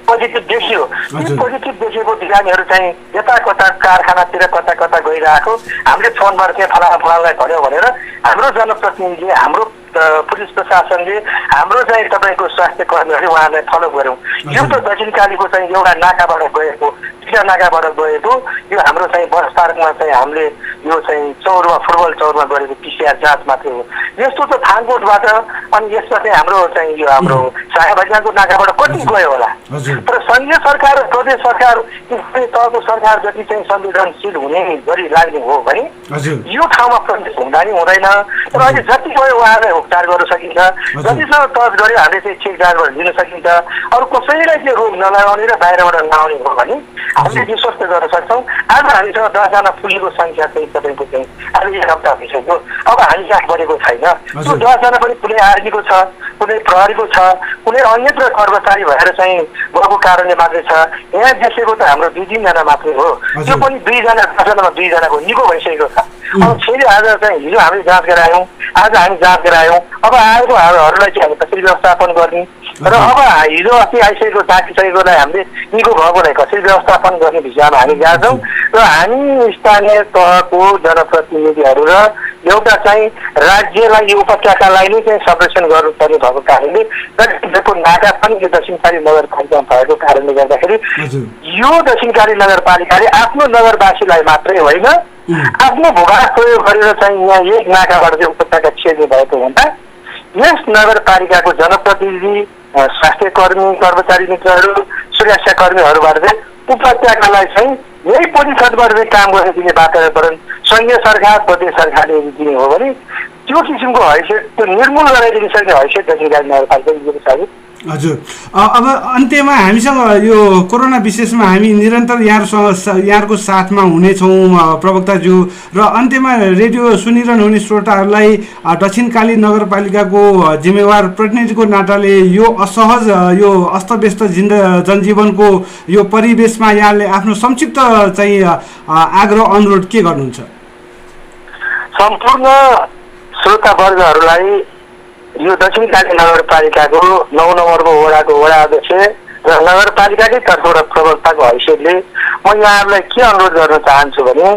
पोजिटिभ देखियो। ती पोजिटिभ देखेको बिरामीहरू चाहिँ यता कता कारखानातिर कता कता गइरहेको हामीले फोनबाट चाहिँ फलानालाई भन्यो भनेर हाम्रो जनप्रतिनिधिले, हाम्रो पुलिस प्रशासनले, हाम्रो चाहिँ तपाईँको स्वास्थ्य कर्मीहरूले उहाँलाई फलो गऱ्यौँ। यो त दक्षिणकालीको चाहिँ एउटा नाकाबाट गएको, 2 नाकाबाट गएको यो हाम्रो चाहिँ बस पार्कमा चाहिँ हामीले यो चाहिँ चौरमा, फुटबल चौरमा गरेको पिसिआर जाँच मात्रै हो। यस्तो त थानकोटबाट अनि यसमा चाहिँ हाम्रो चाहिँ यो हाम्रो सायाभन्ज्याङको नाकाबाट कति गयो होला। तर सङ्घीय सरकार र प्रदेश सरकार तहको सरकार जति चाहिँ संवेदनशील हुने गरी लाग्ने हो भने यो ठाउँमा प्रवेश हुँदा नि हुँदैन। तर अहिले जति गयो उहाँलाई उपचार गर्न सकिन्छ, जतिसँग टच गऱ्यो हामीले चाहिँ चेक जाँचबाट लिन सकिन्छ। अरू कसैलाई चाहिँ रोग नलगाउने र बाहिरबाट नआउने हो भने हामीले विश्वस्त गर्न सक्छौँ। आज हामीसँग 10 जना पुगेको सङ्ख्या चाहिँ तपाईँको चाहिँ आज 1 हप्ता भइसक्यो। अब हामी यहाँ बढेको छैन। त्यो 10 जना पनि कुनै आर्मीको छ, कुनै प्रहरीको छ, कुनै अन्यत्र कर्मचारी भएर चाहिँ गएको कारणले मात्रै छ। यहाँ देखेको त हाम्रो 2-3 जना मात्रै हो। त्यो पनि 2 जना 10 जनामा 2 जनाको निको भइसकेको छ। अब फेरि आज चाहिँ हिजो हामीले जाँच गरायौँ, आज हामी जाँच गरायौँ। अब आएको हरूलाई चाहिँ हामी कसरी व्यवस्थापन गर्ने र अब हिजो अस्ति आइसकेको ढाकिसकेकोलाई हामीले निको भएकोलाई कसरी व्यवस्थापन गर्ने विषयमा हामी जान्छौँ। र हामी स्थानीय तहको जनप्रतिनिधिहरू र एउटा चाहिँ राज्यलाई यो उपत्यकालाई नै चाहिँ संरक्षण गर्नुपर्ने भएको कारणले दक्षिणको नाका पनि यो दक्षिणकाली नगरपालिकामा भएको कारणले गर्दाखेरि यो दक्षिणकाली नगरपालिकाले आफ्नो नगरवासीलाई मात्रै होइन आफ्नो भूभाग प्रयोग गरेर चाहिँ यहाँ एक नाकाबाट चाहिँ उपत्यका छेड्ने भएको हुँदा यस नगरपालिकाको जनप्रतिनिधि, स्वास्थ्य कर्मी, कर्मचारी मित्रहरू, सुरक्षाकर्मीहरूबाट चाहिँ उपत्यकालाई चाहिँ यही परिषदबाट चाहिँ काम गर्न दिने वातावरण सङ्घीय सरकार, प्रदेश सरकारले दिने हो भने त्यो किसिमको हैसियत, त्यो निर्मूल गराइदिन सक्ने हैसियत दक्षिणकाली नगरपालिकाले दिएको छ। हजुर, अब अन्त्यमा हामीसँग यो कोरोना विशेषमा हामी निरन्तर यहाँहरूको साथमा हुनेछौँ प्रवक्ताज्यू, र अन्त्यमा रेडियो सुनिरहनु हुने श्रोताहरूलाई दक्षिणकाली नगरपालिकाको जिम्मेवार प्रतिनिधिको नाताले यो असहज, यो अस्तव्यस्त जनजीवनको यो परिवेशमा यहाँले आफ्नो संक्षिप्त चाहिँ आग्रह अनुरोध के गर्नुहुन्छ? सम्पूर्ण श्रोतावर्गहरूलाई यो दक्षिणकाली नगरपालिकाको 9 नम्बरको वडाको वडा अध्यक्ष र नगरपालिकाकै तर्फबाट प्रवक्ताको हैसियतले म यहाँहरूलाई के अनुरोध गर्न चाहन्छु भने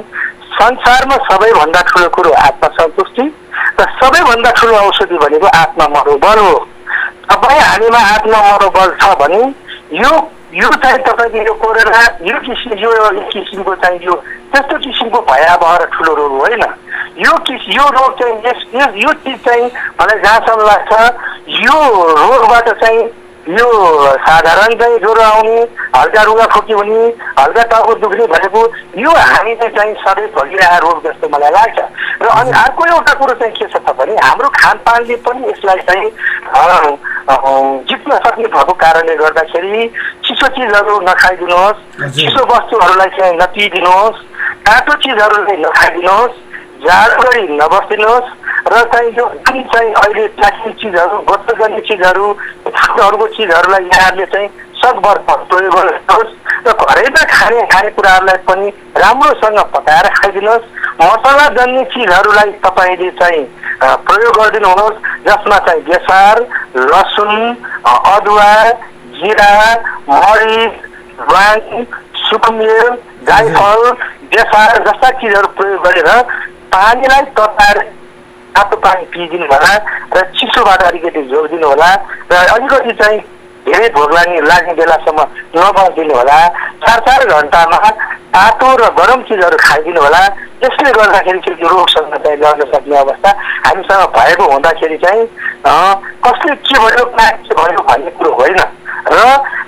संसारमा सबैभन्दा ठुलो कुरो आत्मसन्तुष्टि र सबैभन्दा ठुलो औषधि भनेको आत्ममनोबल हो। तपाईँ हामीमा आत्ममनोबल छ भने यो चाहिँ तपाईँको यो कोरोना यो किसिमको चाहिँ यो त्यस्तो किसिमको भयावह र ठुलो रोग होइन। यो रोग चाहिँ यो चिज चाहिँ मलाई जहाँसम्म लाग्छ यो रोगबाट चाहिँ यो साधारण चाहिँ ज्वरो आउने, हल्का रुगा खोकी हुने, हल्का टाउको दुख्ने भनेको यो हामीले चाहिँ सधैँ भोगिरहेको रोग जस्तो मलाई लाग्छ। र अनि अर्को एउटा कुरो चाहिँ के छ त भने हाम्रो खानपानले पनि यसलाई चाहिँ जित्न सक्ने भएको कारणले गर्दाखेरि चिसो चिजहरू नखाइदिनुहोस्, चिसो वस्तुहरूलाई चाहिँ नपिदिनुहोस्, तातो चिजहरूलाई नखाइदिनुहोस्, जाडो गरी नबस्दिनुहोस् र चाहिँ यो जुन चाहिँ अहिले प्लास्टिक चिजहरू, बत्तल गर्ने चिजहरू, खानेहरूको चिजहरूलाई यहाँहरूले चाहिँ सकभर प्रयोग गर्नुहोस् र घरैमा खानेकुराहरूलाई पनि राम्रोसँग पकाएर खाइदिनुहोस्। मसला जन्य चिजहरूलाई तपाईँले चाहिँ प्रयोग गरिदिनुहोस्, जसमा चाहिँ बेसार, लसुन, अदुवा, जिरा, मरिच, ल्वाङ, सुकुमेर, जायफल, बेसार जस्ता चिजहरू प्रयोग गरेर पानीलाई तताएर तातो पानी पिइदिनु होला र चिसोबाट अलिकति जोडिदिनु होला र अलिकति चाहिँ धेरै भोक लाग्ने बेलासम्म नबस्दिनु होला। 4-4 घन्टामा तातो र गरम चिजहरू खाइदिनु होला। यसले गर्दाखेरि चाहिँ यो रोगसँग चाहिँ लड्न सक्ने अवस्था हामीसँग भएको हुँदाखेरि चाहिँ कसले के भयो भन्ने कुरो होइन र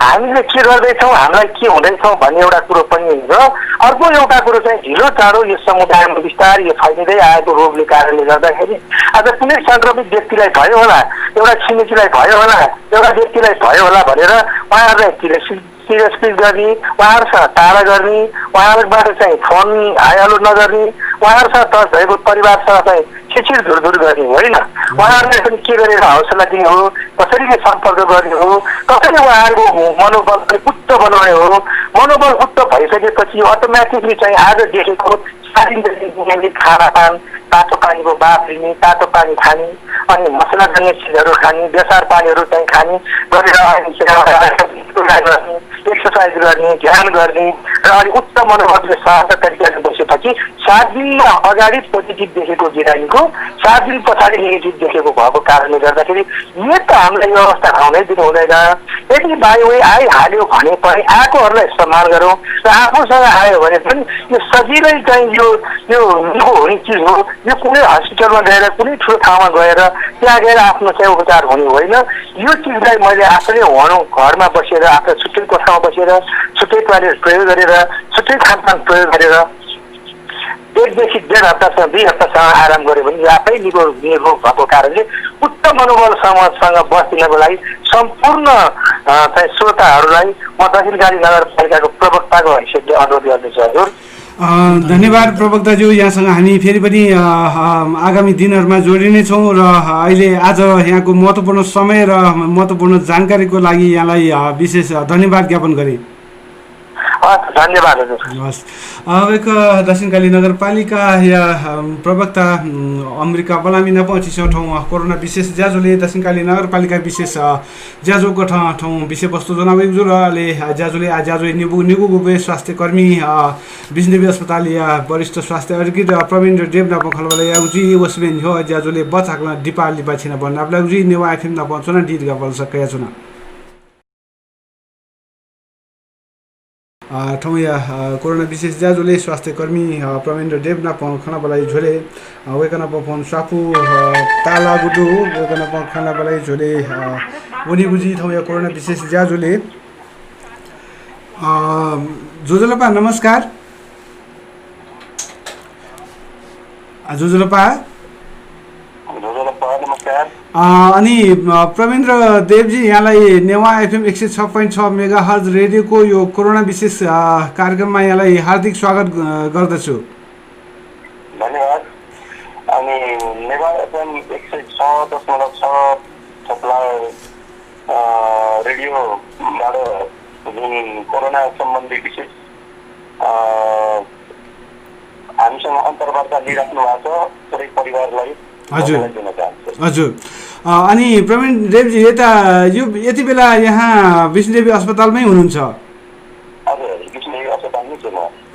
हामीले के गर्दैछौँ, हामीलाई के हुँदैछौँ भन्ने एउटा कुरो पनि र अर्को एउटा कुरो चाहिँ ढिलो चाँडो यो समुदायमा बिस्तारै यो फैलिँदै आएको रोगले कारणले गर्दाखेरि आज कुनै सङ्क्रमित व्यक्तिलाई भयो होला, एउटा छिमेकीलाई भयो होला, एउटा व्यक्तिलाई भयो होला भनेर उहाँहरूलाई सिरियस गर्ने, उहाँहरूसँग टाढा गर्ने, उहाँहरूबाट चाहिँ फोन हाइहालो नगर्ने, उहाँहरूसँग टच भएको परिवारसँग चाहिँ छिछिर धुरधुर गर्ने होइन। उहाँहरूलाई पनि के गरेर हौसला दिने हो, कसरी सम्पर्क गर्ने हो, कसरी उहाँहरूको मनोबल उच्च बनाउने हो। मनोबल उच्च भइसकेपछि अटोमेटिकली चाहिँ आज देखेको 7 दिनदेखि खानापान, तातो पानीको बाफ लिने, तातो पानी खाने, अनि मसला जन्य चिजहरू खाने, बेसार पानीहरू चाहिँ खाने गरेर एक्सर्साइज गर्ने, ध्यान गर्ने र अलिक उच्च मनोबलले सहज तरिकाले बसेपछि 7 दिनमा अगाडि पोजिटिभ देखेको बिरामीको 7 दिन पछाडि नेगेटिभ देखेको भएको कारणले गर्दाखेरि यो त हामीलाई यो अवस्था आउनै दिनु हुँदैन। यदि बायो आइहाल्यो भने पनि आएकोहरूलाई सम्मान गरौँ र आफूसँग आयो भने पनि यो सजिलै चाहिँ यो निको हुने चिज हो। यो कुनै हस्पिटलमा गएर कुनै ठुलो ठाउँमा गएर त्यहाँ गएर आफ्नो चाहिँ उपचार हुने होइन। यो चिजलाई मैले आफैले घरमा बसेर आफ्नो छुट्टै कोठामा बसेर छुट्टै टोयलेट प्रयोग गरेर छुट्टै खानपान प्रयोग गरेर 1 देखि 1.5 हप्तासम्म 2 हप्तासम्म आराम गऱ्यो भने आफै निको रोग भएको कारणले उच्च मनोबल समाजसँग बस्दिनको लागि सम्पूर्ण चाहिँ श्रोताहरूलाई म दक्षिणकाली नगरपालिकाको प्रवक्ताको हैसियतले अनुरोध गर्दछु। हजुर धन्यवाद प्रवक्ताज्यू, यहाँसँग हामी फेरि पनि आगामी दिनहरूमा जोडिने छौँ र अहिले आज यहाँको महत्त्वपूर्ण समय र महत्त्वपूर्ण जानकारीको लागि यहाँलाई विशेष धन्यवाद ज्ञापन गरेँ। धन्यवाद हजुर। हस्, एक दक्षिणकाली नगरपालिका या प्रवक्ता अमेरिका बलामी नपचिसौँ ठाउँ कोरोना विशेष ज्याजोले दक्षिणकाली नगरपालिका विशेष ज्याजोको ठाउँ विषयवस्तु जनाएको र ज्याजोले ज्याजो निगु गुबे स्वास्थ्य कर्मी विष्णुदेवी अस्पताल या वरिष्ठ स्वास्थ्य अधिकृत प्रवीण देव नाप खलबले याउजी वसबेन हो ज्याजोले बचाक्न दिपा लिपा छिना भन्न आपलाउजी नेवा एफएम नाप चुना दिदगा बल सकया चुना ठाउँ या कोरोना विशेष ज्याजोले स्वास्थ्य कर्मी प्रवीण देव नाप खाना बलाई झोले वेकना फोन सापु ताला गुडु वेकना खाना बलाई झोले उनी गुजी ठाउँ या कोरोना विशेष ज्याजोले जोजोलपा नमस्कार। जोजोलपा अनि प्रवीन्द्र देवजी यहाँलाई नेवा एफएम 106.6 मेगाहर्ज रेडियोको यो कोरोना विशेष कार्यक्रममा यहाँलाई हार्दिक स्वागत गर्दछु। धन्यवाद। अनि नेवा एफएम 106.6 थोप्ला रेडियोबाट जुन कोरोना सम्बन्धी विशेष हामीसँग अन्तर्वार्ता लिइराख्नु भएको छ सबै परिवारलाई हजुर हजुर। अनि प्रवीण देवजी यता यो यति बेला यहाँ विष्णुदेवी अस्पतालमै हुनुहुन्छ?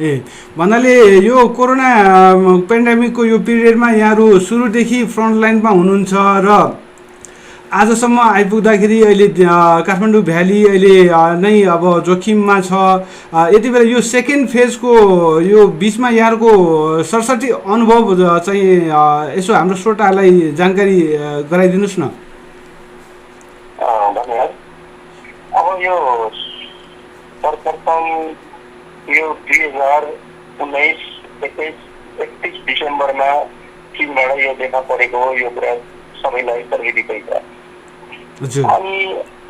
ए भन्नाले यो कोरोना पेन्डेमिकको यो पिरियडमा यहाँहरू सुरुदेखि फ्रन्ट लाइनमा हुनुहुन्छ र आजसम्म आइपुग्दाखेरि अहिले काठमाडौँ भ्याली अहिले नै अब जोखिममा छ। यति बेला यो सेकेन्ड फेजको यो बिचमा यहाँको सरसठी अनुभव चाहिँ यसो हाम्रो श्रोताहरूलाई जानकारी गराइदिनुहोस् न। धन्यवाद। यो 2019 31 डिसेम्बरमा चीनबाट यो देखा परेको यो कुरा सबैलाई प्रविधिकै छ। अनि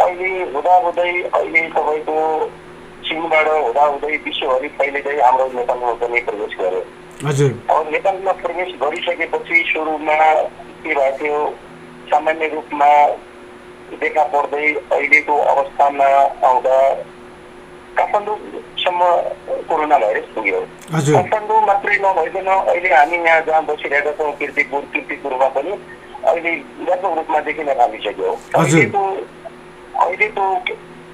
अहिले हुँदाहुँदै अहिले तपाईँको चीनबाट हुँदाहुँदै विश्वभरि फैलिँदै हाम्रो नेपालमा पनि प्रवेश गर्यो। अब नेपालमा प्रवेश गरिसकेपछि सुरुमा के भएको थियो, सामान्य रूपमा देखा पर्दै अहिलेको अवस्थामा आउँदा काठमाडौँसम्म कोरोना भाइरस पुग्यो। काठमाडौँ मात्रै नभइकन अहिले हामी यहाँ जहाँ बसिरहेका छौँ किर्तिपुरमा पनि अहिले व्यापक रूपमा देखिन थालिसक्यो। अहिलेको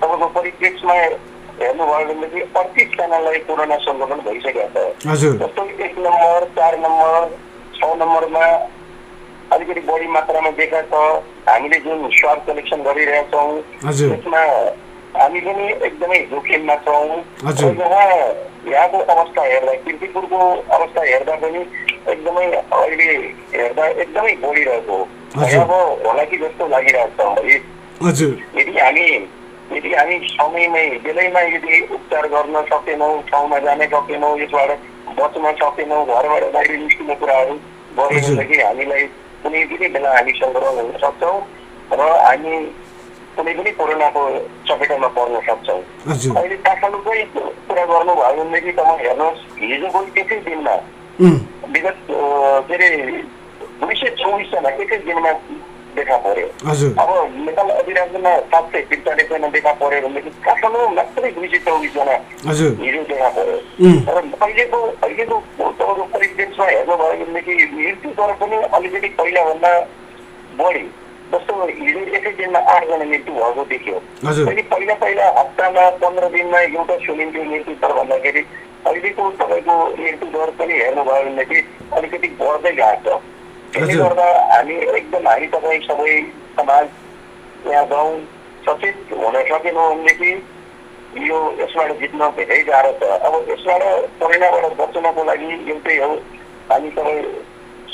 तपाईँको परिप्रेक्षमा हेर्नुभयो भनेदेखि 38 जनालाई कोरोना संक्रमण भइसकेको छ। जस्तो 1 नम्बर 4 नम्बर 6 नम्बरमा अलिकति बढी मात्रामा देखा छ। हामीले जुन स्वाब कलेक्सन गरिरहेका छौँ त्यसमा हामी पनि एकदमै जोखिममा छौँ। यहाँको अवस्था हेर्दा किर्तिपुरको अवस्था हेर्दा पनि एकदमै अहिले हेर्दा एकदमै बढिरहेको भयावह होला कि जस्तो लागिरहेको छ। यदि हामी समयमै बेलैमा यदि उपचार गर्न सकेनौँ, ठाउँमा जान सकेनौँ, यसबाट बच्न सकेनौँ, घरबाट बाहिर निस्किने कुराहरू गऱ्यो भनेदेखि हामीलाई कुनै पनि बेला हामी सङ्क्रमण हुन सक्छौँ र हामी कुनै पनि कोरोनाको चपेटामा पर्न सक्छौँ। अहिले काठमाडौँकै कुरा गर्नुभयो भनेदेखि तपाईँ हेर्नुहोस्, हिजोको एकै दिनमा विगत के अरे 224 जना एकै दिनमा देखा पर्यो। अब नेपाल अधिराज्यमा 743 जना देखा पर्यो भनेदेखि काठमाडौँ मात्रै 224 जना हिजो देखा पर्यो। र अहिलेको तपाईँको परिप्रेक्षमा हेर्नुभयो भनेदेखि मृत्यु दर पनि अलिकति पहिलाभन्दा बढी। जस्तो हिजो एकै दिनमा 8 जना मृत्यु भएको देखियो। पहिला हप्तामा 15 दिनमा एउटा सुनिन्थ्यो मृत्यु दर भन्दाखेरि अहिलेको तपाईँको मृत्यु दर पनि हेर्नुभयो भनेदेखि अलिकति बढ्दै गएको छ। त्यसले गर्दा हामी तपाईँ सबै समाज यहाँ गाउँ सचेत हुन सकेनौँ भनेदेखि यो यसबाट जित्न धेरै गाह्रो छ। अब यसबाट कोरोनाबाट बच्नको लागि एउटै हो, हामी तपाईँ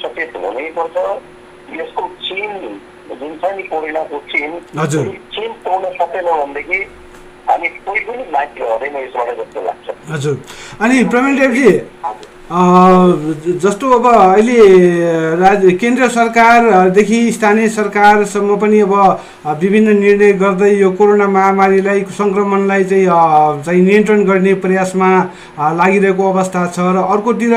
सचेत हुनैपर्छ। यसको चीन जुन छ नि कोरोनाको चीन तोड्न सकेनौँ भनेदेखि हामी कोही पनि माथि रहँदैन यसबाट जस्तो लाग्छ। हजुर। अनि प्रवीण देवजी, जस्तो अब अहिले केन्द्र सरकारदेखि स्थानीय सरकारसम्म पनि अब विभिन्न निर्णय गर्दै यो कोरोना महामारीलाई सङ्क्रमणलाई चाहिँ नियन्त्रण गर्ने प्रयासमा लागिरहेको अवस्था छ र अर्कोतिर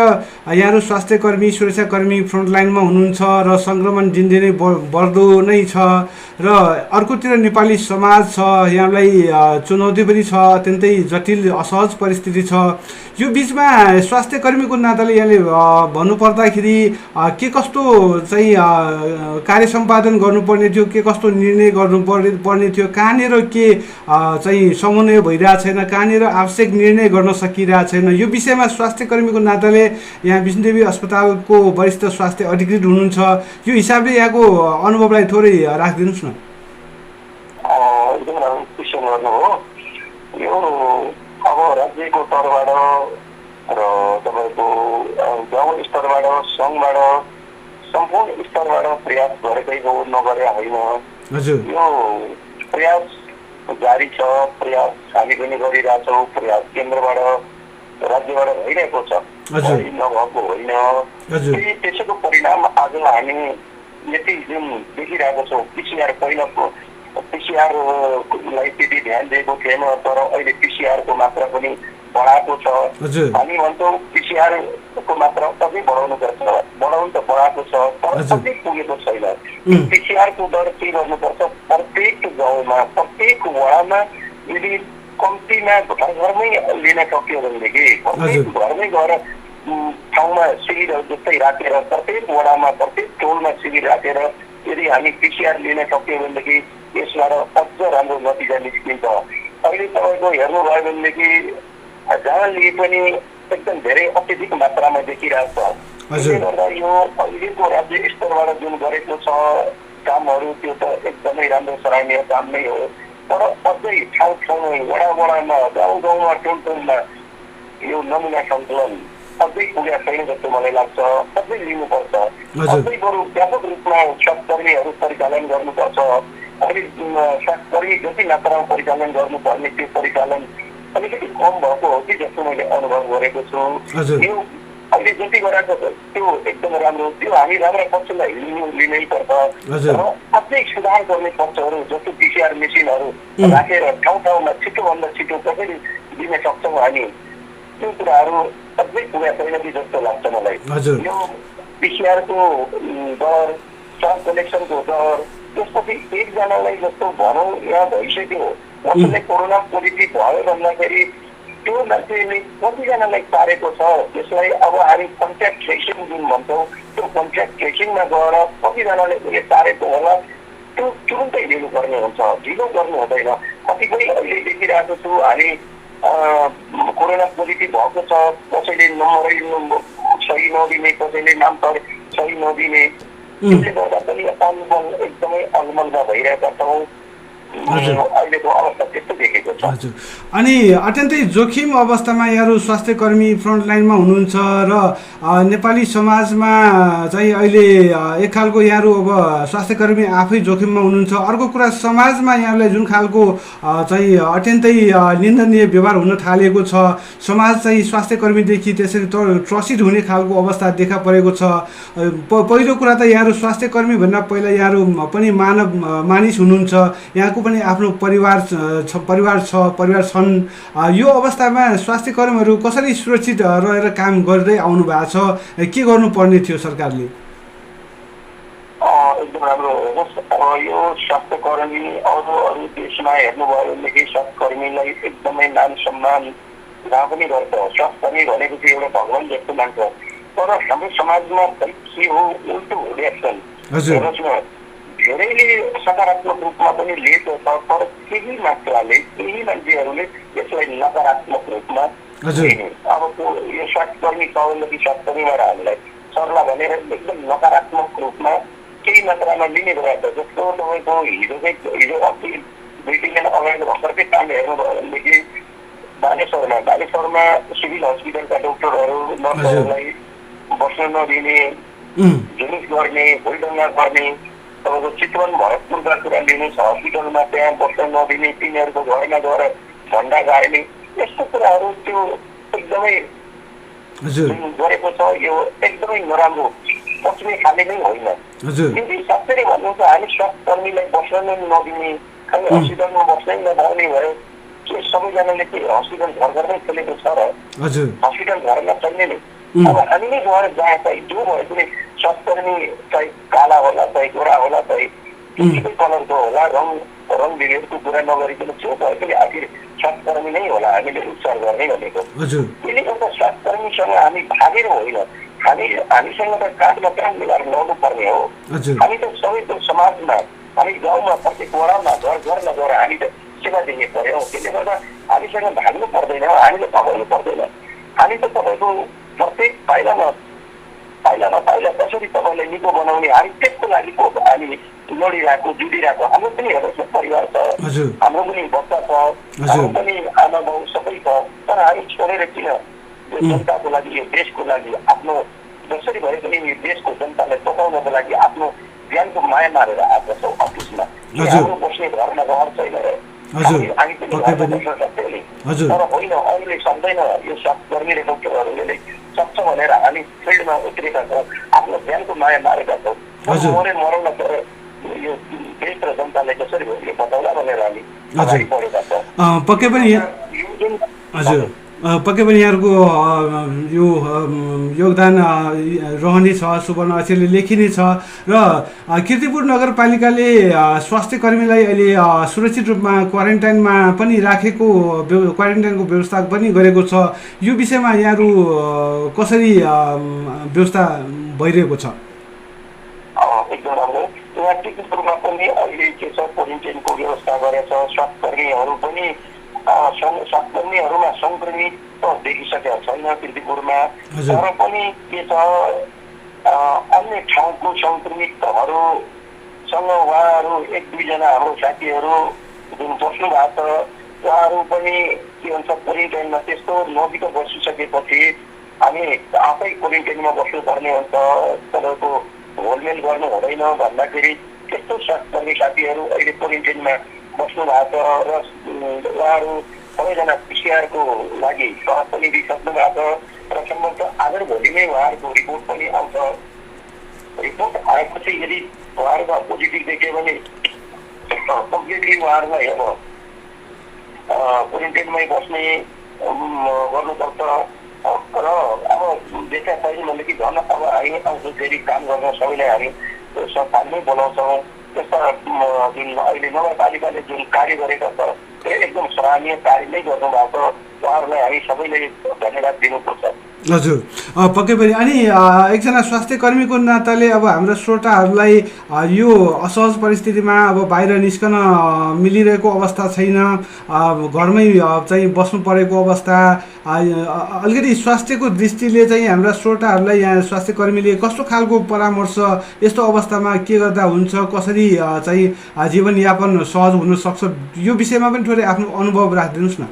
यहाँहरू स्वास्थ्यकर्मी सुरक्षाकर्मी फ्रन्टलाइनमा हुनुहुन्छ र सङ्क्रमण दिनदिनै बढ्दो नै छ र अर्कोतिर नेपाली समाज छ, यहाँलाई चुनौती पनि छ, अत्यन्तै जटिल असहज परिस्थिति छ। यो बिचमा स्वास्थ्यकर्मीको नाताले यहाँले भन्नुपर्दाखेरि के कस्तो चाहिँ कार्य सम्पादन गर्नुपर्ने थियो, के कस्तो निर्णय गर्नुपर्ने थियो, कहाँनिर के चाहिँ समन्वय भइरहेको छैन, कहाँनिर आवश्यक निर्णय गर्न सकिरहेको छैन, यो विषयमा स्वास्थ्यकर्मीको नाताले यहाँ विष्णुदेवी अस्पतालको वरिष्ठ स्वास्थ्य अधिकृत हुनुहुन्छ, यो हिसाबले यहाँको अनुभवलाई थोरै राखिदिनुहोस् न। अब राज्यको तर्फबाट र तपाईँको गाउँ स्तरबाट सङ्घबाट सम्पूर्ण स्तरबाट प्रयास गरेकै हो, नगरे होइन। यो प्रयास जारी छ, प्रयास हामी पनि गरिरहेछौँ। प्रयास केन्द्रबाट राज्यबाट भइरहेको छ, नभएको होइन। त्यसैको परिणाम आज हामी यति जुन देखिरहेको छौँ। पिसिआरलाई त्यति ध्यान दिएको थिएन, तर अहिले पिसिआरको मात्रा पनि बढाएको छ। हामी भन्छौँ पिसिआरको मात्रा अझै बढाउनुपर्छ, बढाउनु त बढाएको छ तर अझै पुगेको छैन। पिसिआरको दर के गर्नुपर्छ, प्रत्येक गाउँमा प्रत्येक वडामा यदि कम्तीमा घरमै लिन सक्यो भनेदेखि प्रत्येक घरमै गएर ठाउँमा शिविरहरू जस्तै राखेर प्रत्येक वडामा प्रत्येक टोलमा शिविर राखेर यदि हामी पिसिआर लिन सक्यौँ भनेदेखि यसबाट अझ राम्रो नतिजा निस्किन्छ। अहिले तपाईँको हेर्नुभयो भनेदेखि जहाँ लिए पनि एकदम धेरै अत्यधिक मात्रामा देखिरहेको छ। त्यसले गर्दा यो अहिलेको राज्य स्तरबाट जुन गरेको छ कामहरू त्यो त एकदमै राम्रो सराहनीय काम नै हो। तर अझै ठाउँ ठाउँमा वडा वडामा गाउँ गाउँमा टोल टोलमा यो नमुना सङ्कलन अझै पुगेको छैन जस्तो मलाई लाग्छ। अझै लिनुपर्छ, अझै बरु व्यापक रूपमा स्वास्थ्यकर्मीहरू परिचालन गर्नुपर्छ। अहिले स्वास्थ्यकर्मी जति मात्रामा परिचालन गर्नुपर्ने त्यो परिचालन अलिकति कम भएको हो कि जस्तो मैले अनुभव गरेको छु। यो अहिले जति गराएको छ त्यो एकदमै राम्रो, त्यो हामी राम्रा पक्षलाई लिनै पर्छ र अझै सुधार गर्ने पक्षहरू जस्तो पिसिआर मेसिनहरू राखेर ठाउँ ठाउँमा छिटोभन्दा छिटो कसरी दिन सक्छौँ हामी, त्यो कुराहरू अझै पुरा छैन कि जस्तो लाग्छ मलाई। यो पिसिआरको दर, स्वाब कलेक्सनको दर, त्यसपछि एकजनालाई जस्तो भनौँ यहाँ भइसक्यो कसैले कोरोना पोजिटिभ भयो भन्दाखेरि त्यो मान्छेले कतिजनालाई पारेको छ त्यसलाई अब हामी कन्ट्याक्ट ट्रेसिङ जुन भन्छौँ त्यो कन्ट्याक्ट ट्रेसिङमा गएर कतिजनाले उसले पारेको होला त्यो तुरुन्तै लिनुपर्ने हुन्छ, ढिलो गर्नु हुँदैन। कतिपय अहिले देखिरहेको छु हामी कोरोना पोजिटिभ भएको छ, कसैले नम्बरै सही नदिने, कसैले नाम सही नदिने, त्यसले गर्दा पनि अलमल एकदमै अलमलमा भइरहेका छौँ। अहिलेको अवस्था त्यस्तो देखेको छ। हजुर, अनि अत्यन्तै जोखिम अवस्थामा यहाँहरू स्वास्थ्य कर्मी फ्रन्टलाइनमा हुनुहुन्छ र नेपाली समाजमा चाहिँ अहिले एक खालको यहाँहरू अब स्वास्थ्य कर्मी आफै जोखिममा हुनुहुन्छ। अर्को कुरा समाजमा यहाँलाई जुन खालको चाहिँ अत्यन्तै निन्दनीय व्यवहार हुन थालेको छ, समाज चाहिँ स्वास्थ्य कर्मीदेखि त्यसरी त्रसित हुने खालको अवस्था देखा परेको छ। पहिलो कुरा त यहाँहरू स्वास्थ्य कर्मी भन्दा पहिला यहाँहरू पनि मानिस हुनुहुन्छ, यहाँको पनि आफ्नो परिवार छन्। यो अवस्थामा स्वास्थ्य कर्मीहरू कसरी सुरक्षित रहेर काम गर्दै आउनु भएको छ, के गर्नुपर्ने थियो सरकारले? एकदम राम्रो हो। यो स्वास्थ्य कर्मी अरू देशमा हेर्नुभयो भनेदेखि स्वास्थ्य कर्मीलाई एकदमै मान सम्मान जहाँ पनि गर्छ। स्वास्थ्य कर्मी भनेको चाहिँ एउटा भगवान जस्तो मान्छ, तर हाम्रो समाजमा के हो उल्टो रिएक्सन। धेरैले सकारात्मक रूपमा पनि लिएको छ, तर केही मात्राले केही मान्छेहरूले यसलाई नकारात्मक रूपमा लिने। अब यो स्वास्थ्यकर्मी सहुलियती स्वास्थ्यकर्मीबाट हामीलाई सर्ला भनेर एकदम नकारात्मक रूपमा केही मात्रामा लिने गरेको छ। जस्तो तपाईँको हिजो अस्ति 2-3 दिन अगाडि भर्खरकै काम हेर्नुभयो भनेदेखि बालेश्वरमा सिभिल हस्पिटलका डक्टरहरू नर्सहरूलाई बस्न नदिने, जुलुस गर्ने, भुइँडङ्गा गर्ने, तपाईँको चितवन भरतपुरका कुरा लिनुहोस्, हस्पिटलमा त्यहाँ बस्न नदिने, तिनीहरूको घरमा गएर झन्डा गाड्ने, यस्तो कुराहरू त्यो एकदमै गरेको छ। यो एकदमै नराम्रो पच्ने खाले नै होइन। यदि साँच्चै भन्नुहुन्छ हामी स्वास्थ्य कर्मीलाई बस्न नै नदिने, खालि हस्पिटलमा बस्नै नपाउने भयो, के सबैजनाले के हस्पिटल घर घरमै खोलेको छ र? हस्पिटल घरमा छैन नि। अब हामी नै गएर जहाँ चाहिँ जो भए पनि स्वास्थ्यकर्मी चाहिँ काला होला, चाहिँ गोरा होला, चाहिँ जुनसुकै कलरको होला, रङ विभेदको कुरा नगरिकन जो भए पनि आखिर स्वास्थ्यकर्मी नै होला हामीले उपचार गर्ने भनेको। त्यसले गर्दा स्वास्थ्यकर्मीसँग हामी भागेर होइन, हामीसँग त काँधमा काँध मिलाएर लड्नु पर्ने हो। हामी त सबैको समाजमा, हामी गाउँमा, प्रत्येक वडामा, घर घरमा गएर हामी त सेवा दिने पर्यो। त्यसले गर्दा हामीसँग भाग्नु पर्दैन, हामीले पकाउनु पर्दैन। हामी त तपाईँको प्रत्येक पाइलामा कसरी तपाईँलाई निको बनाउने, हामी त्यसको लागि हामी लडिरहेको, जुडिरहेको। हाम्रो पनि हेर्नुहोस् परिवार छ, हाम्रो पनि बच्चा छ, हाम्रो पनि आमा बाउ सबै छ, तर हामी छोडेर किन यो जनताको लागि, यो देशको लागि आफ्नो जसरी भए पनि यो देशको जनतालाई बचाउनको लागि आफ्नो ज्यानको माया मारेर आएको छौँ अफिसमा। हाम्रो बस्ने घरमा घर छैन र हामी पनि बस्न सक्छौँ नि, तर होइन अरूले सक्दैन। यो स्वास्थ्यकर्मी र डक्टरहरूले सक्छ भनेर हामी फिल्डमा उत्रेका छौँ, आफ्नो ज्यानको माया मारेका छौँ। मरौँ तर यो देश र जनतालाई कसरी भए बताउला भनेर हामी अगाडि बढेका छौँ। पक्कै पनि यहाँहरूको यो योगदान रहनेछ, सुवर्ण अक्षरले लेखिनेछ। र कीर्तिपुर नगरपालिकाले स्वास्थ्य कर्मीलाई अहिले सुरक्षित रूपमा क्वारेन्टाइनमा पनि राखेको, क्वारेन्टाइनको व्यवस्था पनि गरेको छ। यो विषयमा यहाँहरू कसरी व्यवस्था भइरहेको छ? एकदम राम्रो। यहाँ कीर्तिपुरमा पनि अहिले के छ, क्वारेन्टाइनको व्यवस्था गरेछ। स्वास्थ्यकर्मीहरू पनि स्वास्थ्यकर्मीहरूमा सङ्क्रमित त देखिसकेका छैन कीर्तिपुरमा, तर पनि के छ अन्य ठाउँको सङ्क्रमितहरूसँग उहाँहरू 1-2 हाम्रो साथीहरू जुन बस्नु भएको छ उहाँहरू पनि के भन्छ क्वारेन्टाइनमा त्यस्तो नजिक बसिसकेपछि हामी आफै क्वारेन्टाइनमा बस्नुपर्ने हुन्छ। तपाईँको होलमेल गर्नु हुँदैन भन्दाखेरि त्यस्तो स्वास्थ्यकर्मी साथीहरू अहिले क्वारेन्टाइनमा बस्नु भएको छ र उहाँहरू सबैजना पिसिआरको लागि सहज पनि दिइसक्नु भएको छ र सम्भवतः आज भोलि नै उहाँहरूको रिपोर्ट पनि आउँछ। रिपोर्ट आएपछि यदि उहाँहरूमा पोजिटिभ देख्यो भने कम्प्लिटली उहाँहरूलाई अब क्वारेन्टाइनमै बस्ने गर्नुपर्छ र अब देखा छैन भनेदेखि झन् अब हामी आउँछौँ फेरि काम गर्न सबैलाई हामी सरकारमै बोलाउँछौँ। त्यस्ता जुन अहिले नगरपालिकाले जुन कार्य गरेका छ त्यो एकदम सराहनीय कार्य नै गर्नुभएको छ। उहाँहरूलाई हामी सबैले धन्यवाद दिनुपर्छ। हजुर पक्कै पनि। अनि एकजना स्वास्थ्य कर्मीको नाताले अब हाम्रा श्रोताहरूलाई यो असहज परिस्थितिमा अब बाहिर निस्कन मिलिरहेको अवस्था छैन, घरमै चाहिँ बस्नु परेको अवस्था, अलिकति स्वास्थ्यको दृष्टिले चाहिँ हाम्रा श्रोताहरूलाई यहाँ स्वास्थ्य कर्मीले कस्तो खालको परामर्श यस्तो अवस्थामा के गर्दा हुन्छ, कसरी चाहिँ जीवनयापन सहज हुनसक्छ, यो विषयमा पनि थोरै आफ्नो अनुभव राखिदिनुहोस् न।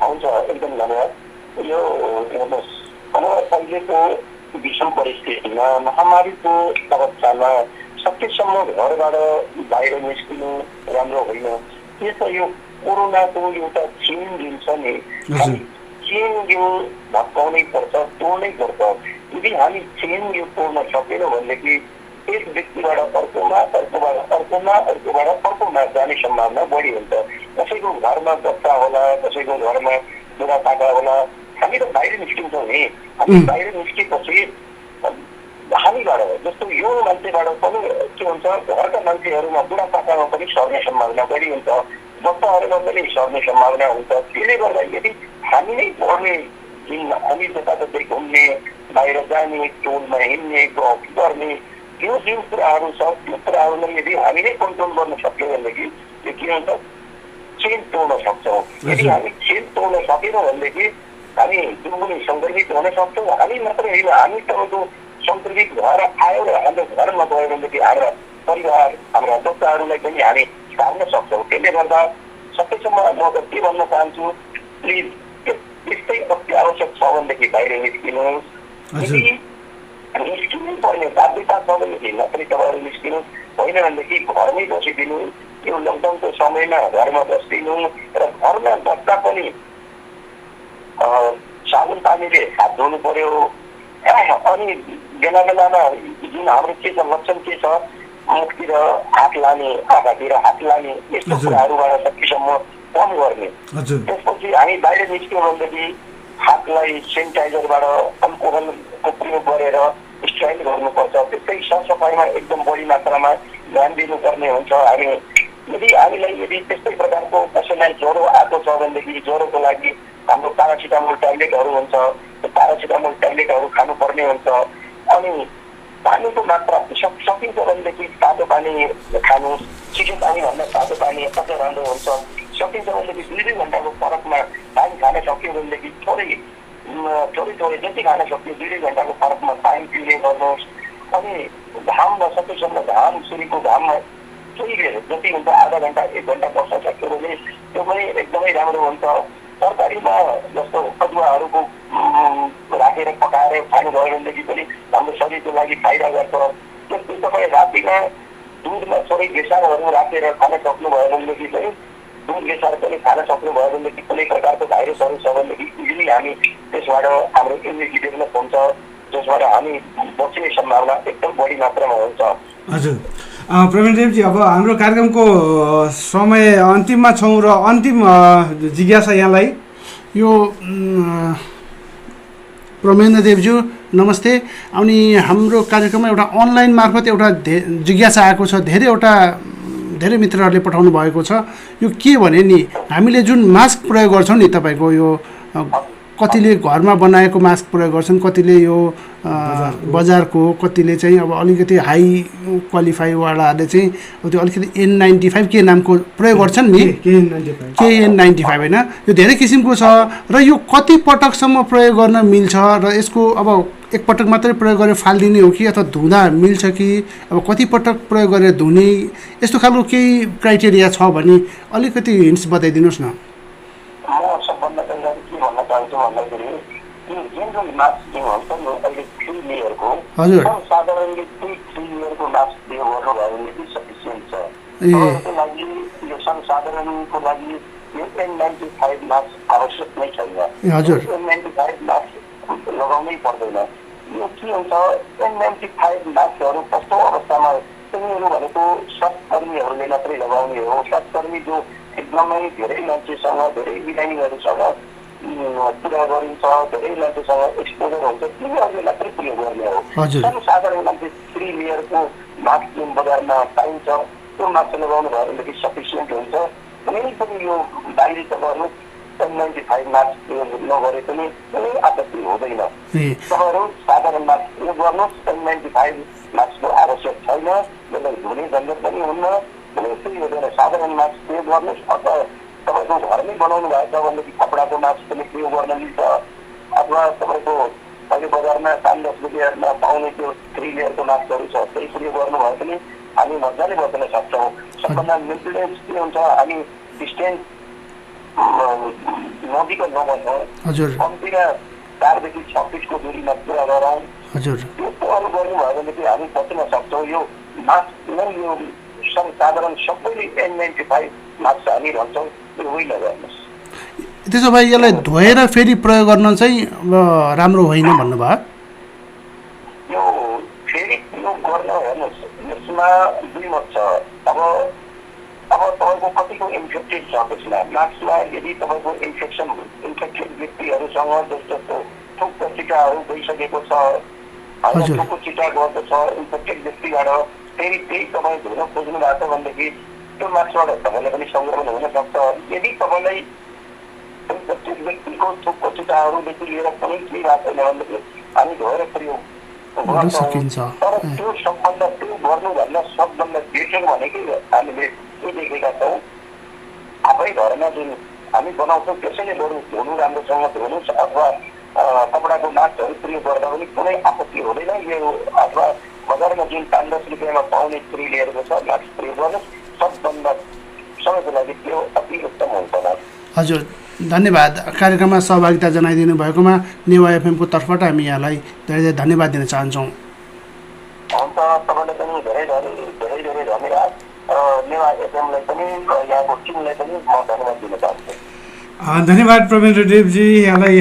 हुन्छ, एकदम धन्यवाद। यो हेर्नुहोस्, अब अहिलेको विषम परिस्थितिमा महामारीको अवस्थामा सकेसम्म घरबाट बाहिर निस्किनु राम्रो होइन। त्यसो यो कोरोनाको एउटा चेन जुन छ नि, चेन यो भत्काउनै पर्छ, तोड्नै पर्छ। यदि हामी चेन यो तोड्न सकेनौँ भनेदेखि एक व्यक्तिबाट अर्कोमा, अर्कोबाट अर्कोमा, अर्कोबाट अर्कोमा जाने सम्भावना बढी हुन्छ। कसैको घरमा बच्चा होला, कसैको घरमा बुढापाका होला, हामी त बाहिर निस्किन्छौँ नि। हामी बाहिर निस्केपछि हामीबाट जस्तो यो मान्छेबाट पनि के हुन्छ, घरका मान्छेहरूमा बुढापाकामा पनि सर्ने सम्भावना बढी हुन्छ, बच्चाहरूमा पनि सर्ने सम्भावना हुन्छ। त्यसले गर्दा यदि हामी नै पढ्ने जुन हामी जताततै घुम्ने, बाहिर जाने, टोलमा हिँड्ने, गफ गर्ने, यो जुन कुराहरू छ त्यो कुराहरूलाई यदि हामी नै कन्ट्रोल गर्न सक्यौँ भनेदेखि त्यो के हुन्छ, चेन तोड्न सक्छौँ। यदि हामी चेन तोड्न सकेनौँ भनेदेखि हामी जुन पनि सङ्क्रमित हुन सक्छौँ। हामी मात्रै होइन, हामी तपाईँको सङ्क्रमित भएर आयो र हाम्रो घरमा गयो भनेदेखि हाम्रा परिवार, हाम्रा बच्चाहरूलाई पनि हामी सार्न सक्छौँ। त्यसले गर्दा सकेसम्म म त के भन्न चाहन्छु, प्लिज त्यस्तै अति आवश्यक छ भनेदेखि बाहिर निस्किनुहोस्। यदि निस्किनै पर्ने बाध्यता छ भनेदेखि मात्रै तपाईँहरू निस्किनुहोस्, होइन भनेदेखि घरमै बसिदिनु। यो लकडाउनको समयमा घरमा बसिदिनु र घरमा बस्दा पनि साबुन पानीले हात धुनु पर्यो। अनि बेला बेलामा जुन हाम्रो के छ लक्षण के छ, मुखतिर हात लाने, आँखातिर हात लाने, यस्तो कुराहरूबाट सकेसम्म कम गर्ने। त्यसपछि हामी बाहिर निस्क्यौँ भनेदेखि हातलाई सेनिटाइजरबाट अल्कोहलको प्रयोग गरेर स्ट्राइल गर्नुपर्छ। त्यस्तै सरसफाइमा एकदम बढी मात्रामा ध्यान दिनुपर्ने हुन्छ। हामी यदि त्यस्तै प्रकारको कसैलाई ज्वरो आएको छ भनेदेखि ज्वरोको लागि हाम्रो प्यारासिटामोल ट्याब्लेटहरू हुन्छ, त्यो प्यारासिटामोल ट्याब्लेटहरू खानुपर्ने हुन्छ। अनि पानीको मात्रा सकिन्छ भनेदेखि तातो पानी खानुहोस्। चिसो पानीभन्दा तातो पानी अझ राम्रो हुन्छ। सकिन्छ भनेदेखि 2-2 घन्टाको फरकमा पानी खान सक्यो भनेदेखि थोरै जति खान सक्यो 2-2 घन्टाको फरकमा पानी पिउने गर्नुहोस्। अनि घाममा सकेसम्म सूर्यको घाममा केही बेर जति हुन्छ आधा घन्टा 1 घन्टा बस्न सक्यो भने त्यो पनि एकदमै राम्रो हुन्छ। तरकारीमा जस्तो अदुवाहरूको राखेर पकाएर खानुभयो भनेदेखि पनि हाम्रो शरीरको लागि फाइदा गर्छ। त्यस्तै तपाईँ रातिमा दुधमा थोरै बेसारहरू राखेर खान सक्नुभयो भनेदेखि चाहिँ दुध बेसार पनि खान सक्नुभयो भनेदेखि कुनै प्रकारको भाइरसहरू छ भनेदेखि इजिली हामी त्यसबाट हाम्रो इम्युनिटी डेभलप हुन्छ, जसबाट हामी बच्ने सम्भावना एकदम बढी मात्रामा हुन्छ। हजुर प्रवीणदेवजी, अब हाम्रो कार्यक्रमको समय अन्तिममा छौँ र अन्तिम जिज्ञासा यहाँलाई। यो प्रमेन्द्रदेवज्यू नमस्ते। अनि हाम्रो कार्यक्रममा एउटा अनलाइन मार्फत एउटा जिज्ञासा आएको छ, धेरै मित्रहरूले पठाउनु भएको छ। यो के भने नि, हामीले जुन मास्क प्रयोग गर्छौँ नि, तपाईँको यो कतिले घरमा बनाएको मास्क प्रयोग गर्छन्, कतिले यो बजारको, कतिले चाहिँ अब अलिकति हाई क्वालिफाईवालाहरूले चाहिँ त्यो अलिकति N95 के नामको प्रयोग गर्छन् नि, KN95 होइन, यो धेरै किसिमको छ र यो कति पटकसम्म प्रयोग गर्न मिल्छ र यसको अब एकपटक मात्रै प्रयोग गरेर फालिदिने हो कि अथवा धुँदा मिल्छ कि अब कति पटक प्रयोग गरेर धुने, यस्तो खालको केही क्राइटेरिया छ भने अलिकति हिन्ट्स बताइदिनुहोस् न। भन्दाखेरि यो जेनरल मास्क जुन हुन्छ नि अहिले 3 लेयरको, साधारणले 3 लेयरको मास्क प्रयोग गर्नुभयो भने सफिसियन्ट छ। त्यसको लागि यो संसाधनको लागि यो N95 मास्क आवश्यक नै छैन। हजुर N95 मास्क लगाउनै पर्दैन। यो के हुन्छ N95 मास्कहरू कस्तो अवस्थामा तिनीहरू भनेको स्वास्थ्यकर्मीहरूले मात्रै लगाउने हो। स्वास्थ्यकर्मी जो एकदमै धेरै मान्छेसँग धेरै बिरामीहरूसँग कुरा गरिन्छ, धेरै मान्छेसँग एक्सपोजर हुन्छ, तिनीहरूले मात्रै प्रयोग गर्ने हो। साधारण मान्छे 3 लेयरको मास्क जुन बजारमा पाइन्छ त्यो मास्क लगाउनु भयो भनेदेखि सफिसियन्ट हुन्छ। कुनै पनि यो बाहिरी तपाईँहरू N95 मास्क प्रयोग नगरे पनि कुनै आपत्ति हुँदैन। तपाईँहरू साधारण मास्क प्रयोग गर्नुहोस्। N95 मास्कको आवश्यक छैन, यसलाई धुने झन्झट पनि हुन्न, केही हुँदैन। साधारण मास्क प्रयोग गर्नुहोस्। अथवा तपाईँको घरमै बनाउनु भएको छ भनेदेखि कपडाको मास्क पनि प्रयोग गर्न मिल्छ। अथवा तपाईँको अहिले बजारमा 5-10 रुपियाँमा पाउने त्यो 3 लेयरको मास्कहरू छ, त्यही प्रयोग गर्नुभयो भने हामी मजाले बस्न सक्छौँ। सबभन्दा मेन्टेनेन्स के हुन्छ, हामी डिस्टेन्स नजिक नबस्छौँ, कम्तीमा 4 देखि 6 फिटको दूरीमा कुरा गरौँ। त्यो कुराहरू गर्नुभयो भनेदेखि हामी बच्न सक्छौँ। यो मास्क नै यो सर्वसाधारण सबैले N95 मास्क हामी भन्छौँ, त्यो होइन गर्नुहोस्। त्यसो भए यसलाई धोएर फेरि प्रयोग गर्न चाहिँ राम्रो होइन भन्नुभयो। यो फेरि प्रयोग गर्न हेर्नुहोस्, यसमा 2 मत छ। अब तपाईँको कतिको इन्फेक्टेड छ त्यसमा। मास्कमा यदि तपाईँको इन्फेक्टेड व्यक्तिहरूसँग जस्तो थुकको चिटाहरू गइसकेको छ, थुकको चिटा गएको छ इन्फेक्टेड व्यक्तिबाट, फेरि त्यही तपाईँ धुन खोज्नु भएको छ भनेदेखि त्यो मास्कबाट तपाईँलाई पनि सङ्क्रमण हुन सक्छ। यदि तपाईँलाई इन्फेक्टेड व्यक्तिको थुकको चिटाहरूदेखि लिएर कुनै केही भएको छैन भनेदेखि हामी धोएर प्रयोग गर्न सकिन्छ। तर त्यो सबभन्दा त्यो गर्नुभन्दा सबभन्दा बेटर भनेकै हामीले के देखेका छौँ, आफै घरमा जुन हामी बनाउँछौँ त्यसैले बरु धुनु, राम्रोसँग धुनुहोस्। अथवा कपडाको मास्कहरू प्रयोग गर्दा पनि कुनै आपत्ति हुँदैन। यो अथवा बजारमा जुन 5-10 रुपियाँमा पाउने 3 लेयरको छ मास्क प्रयोग गर्नुहोस्। सबभन्दा सबैको लागि त्यो अति उत्तम हुन्छ। हजुर धन्यवाद। कार्यक्रममा सहभागिता जनाइदिनु भएकोमा नेवा एफएमको तर्फबाट हामी यहाँलाई धेरै धेरै धन्यवाद दिन चाहन्छौँ। हुन्छ, तपाईँलाई पनि धेरै धेरै धन्यवाद। नेवा एफएमलाई पनि यहाँको टिमलाई पनि म धन्यवाद दिन चाहन्छु। धन्यवाद प्रवीण देवजी। यहाँले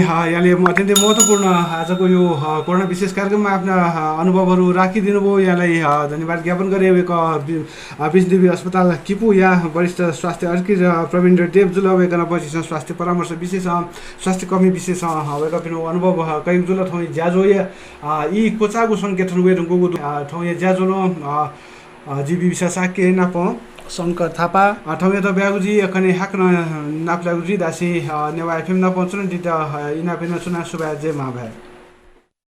अत्यन्तै महत्त्वपूर्ण आजको यो कोरोना विशेष कार्यक्रममा आफ्ना अनुभवहरू राखिदिनु भयो। यहाँलाई धन्यवाद ज्ञापन गरे। विष्णुदेवी अस्पताल किपु यहाँ वरिष्ठ स्वास्थ्य अधिकारी प्रवीण देवजुल वेकन पछिसं स्वास्थ्य परामर्श विशेष स्वास्थ्य कर्मी विशेष वेकपिनु अनुभव कई जुल ठाउँ ज्याजो यी कोचागु सङ्केत वेरुङको ठाउँ ज्याजोलो BBSha Sakya नाप शङ्कर थापा ठाउँ त ब्यागुजी अखने हाक्न नाप्लागुजी दासी नेवा एफएम न पहुँच्नु दिता इना पिना सुना सुबा जे महाभारत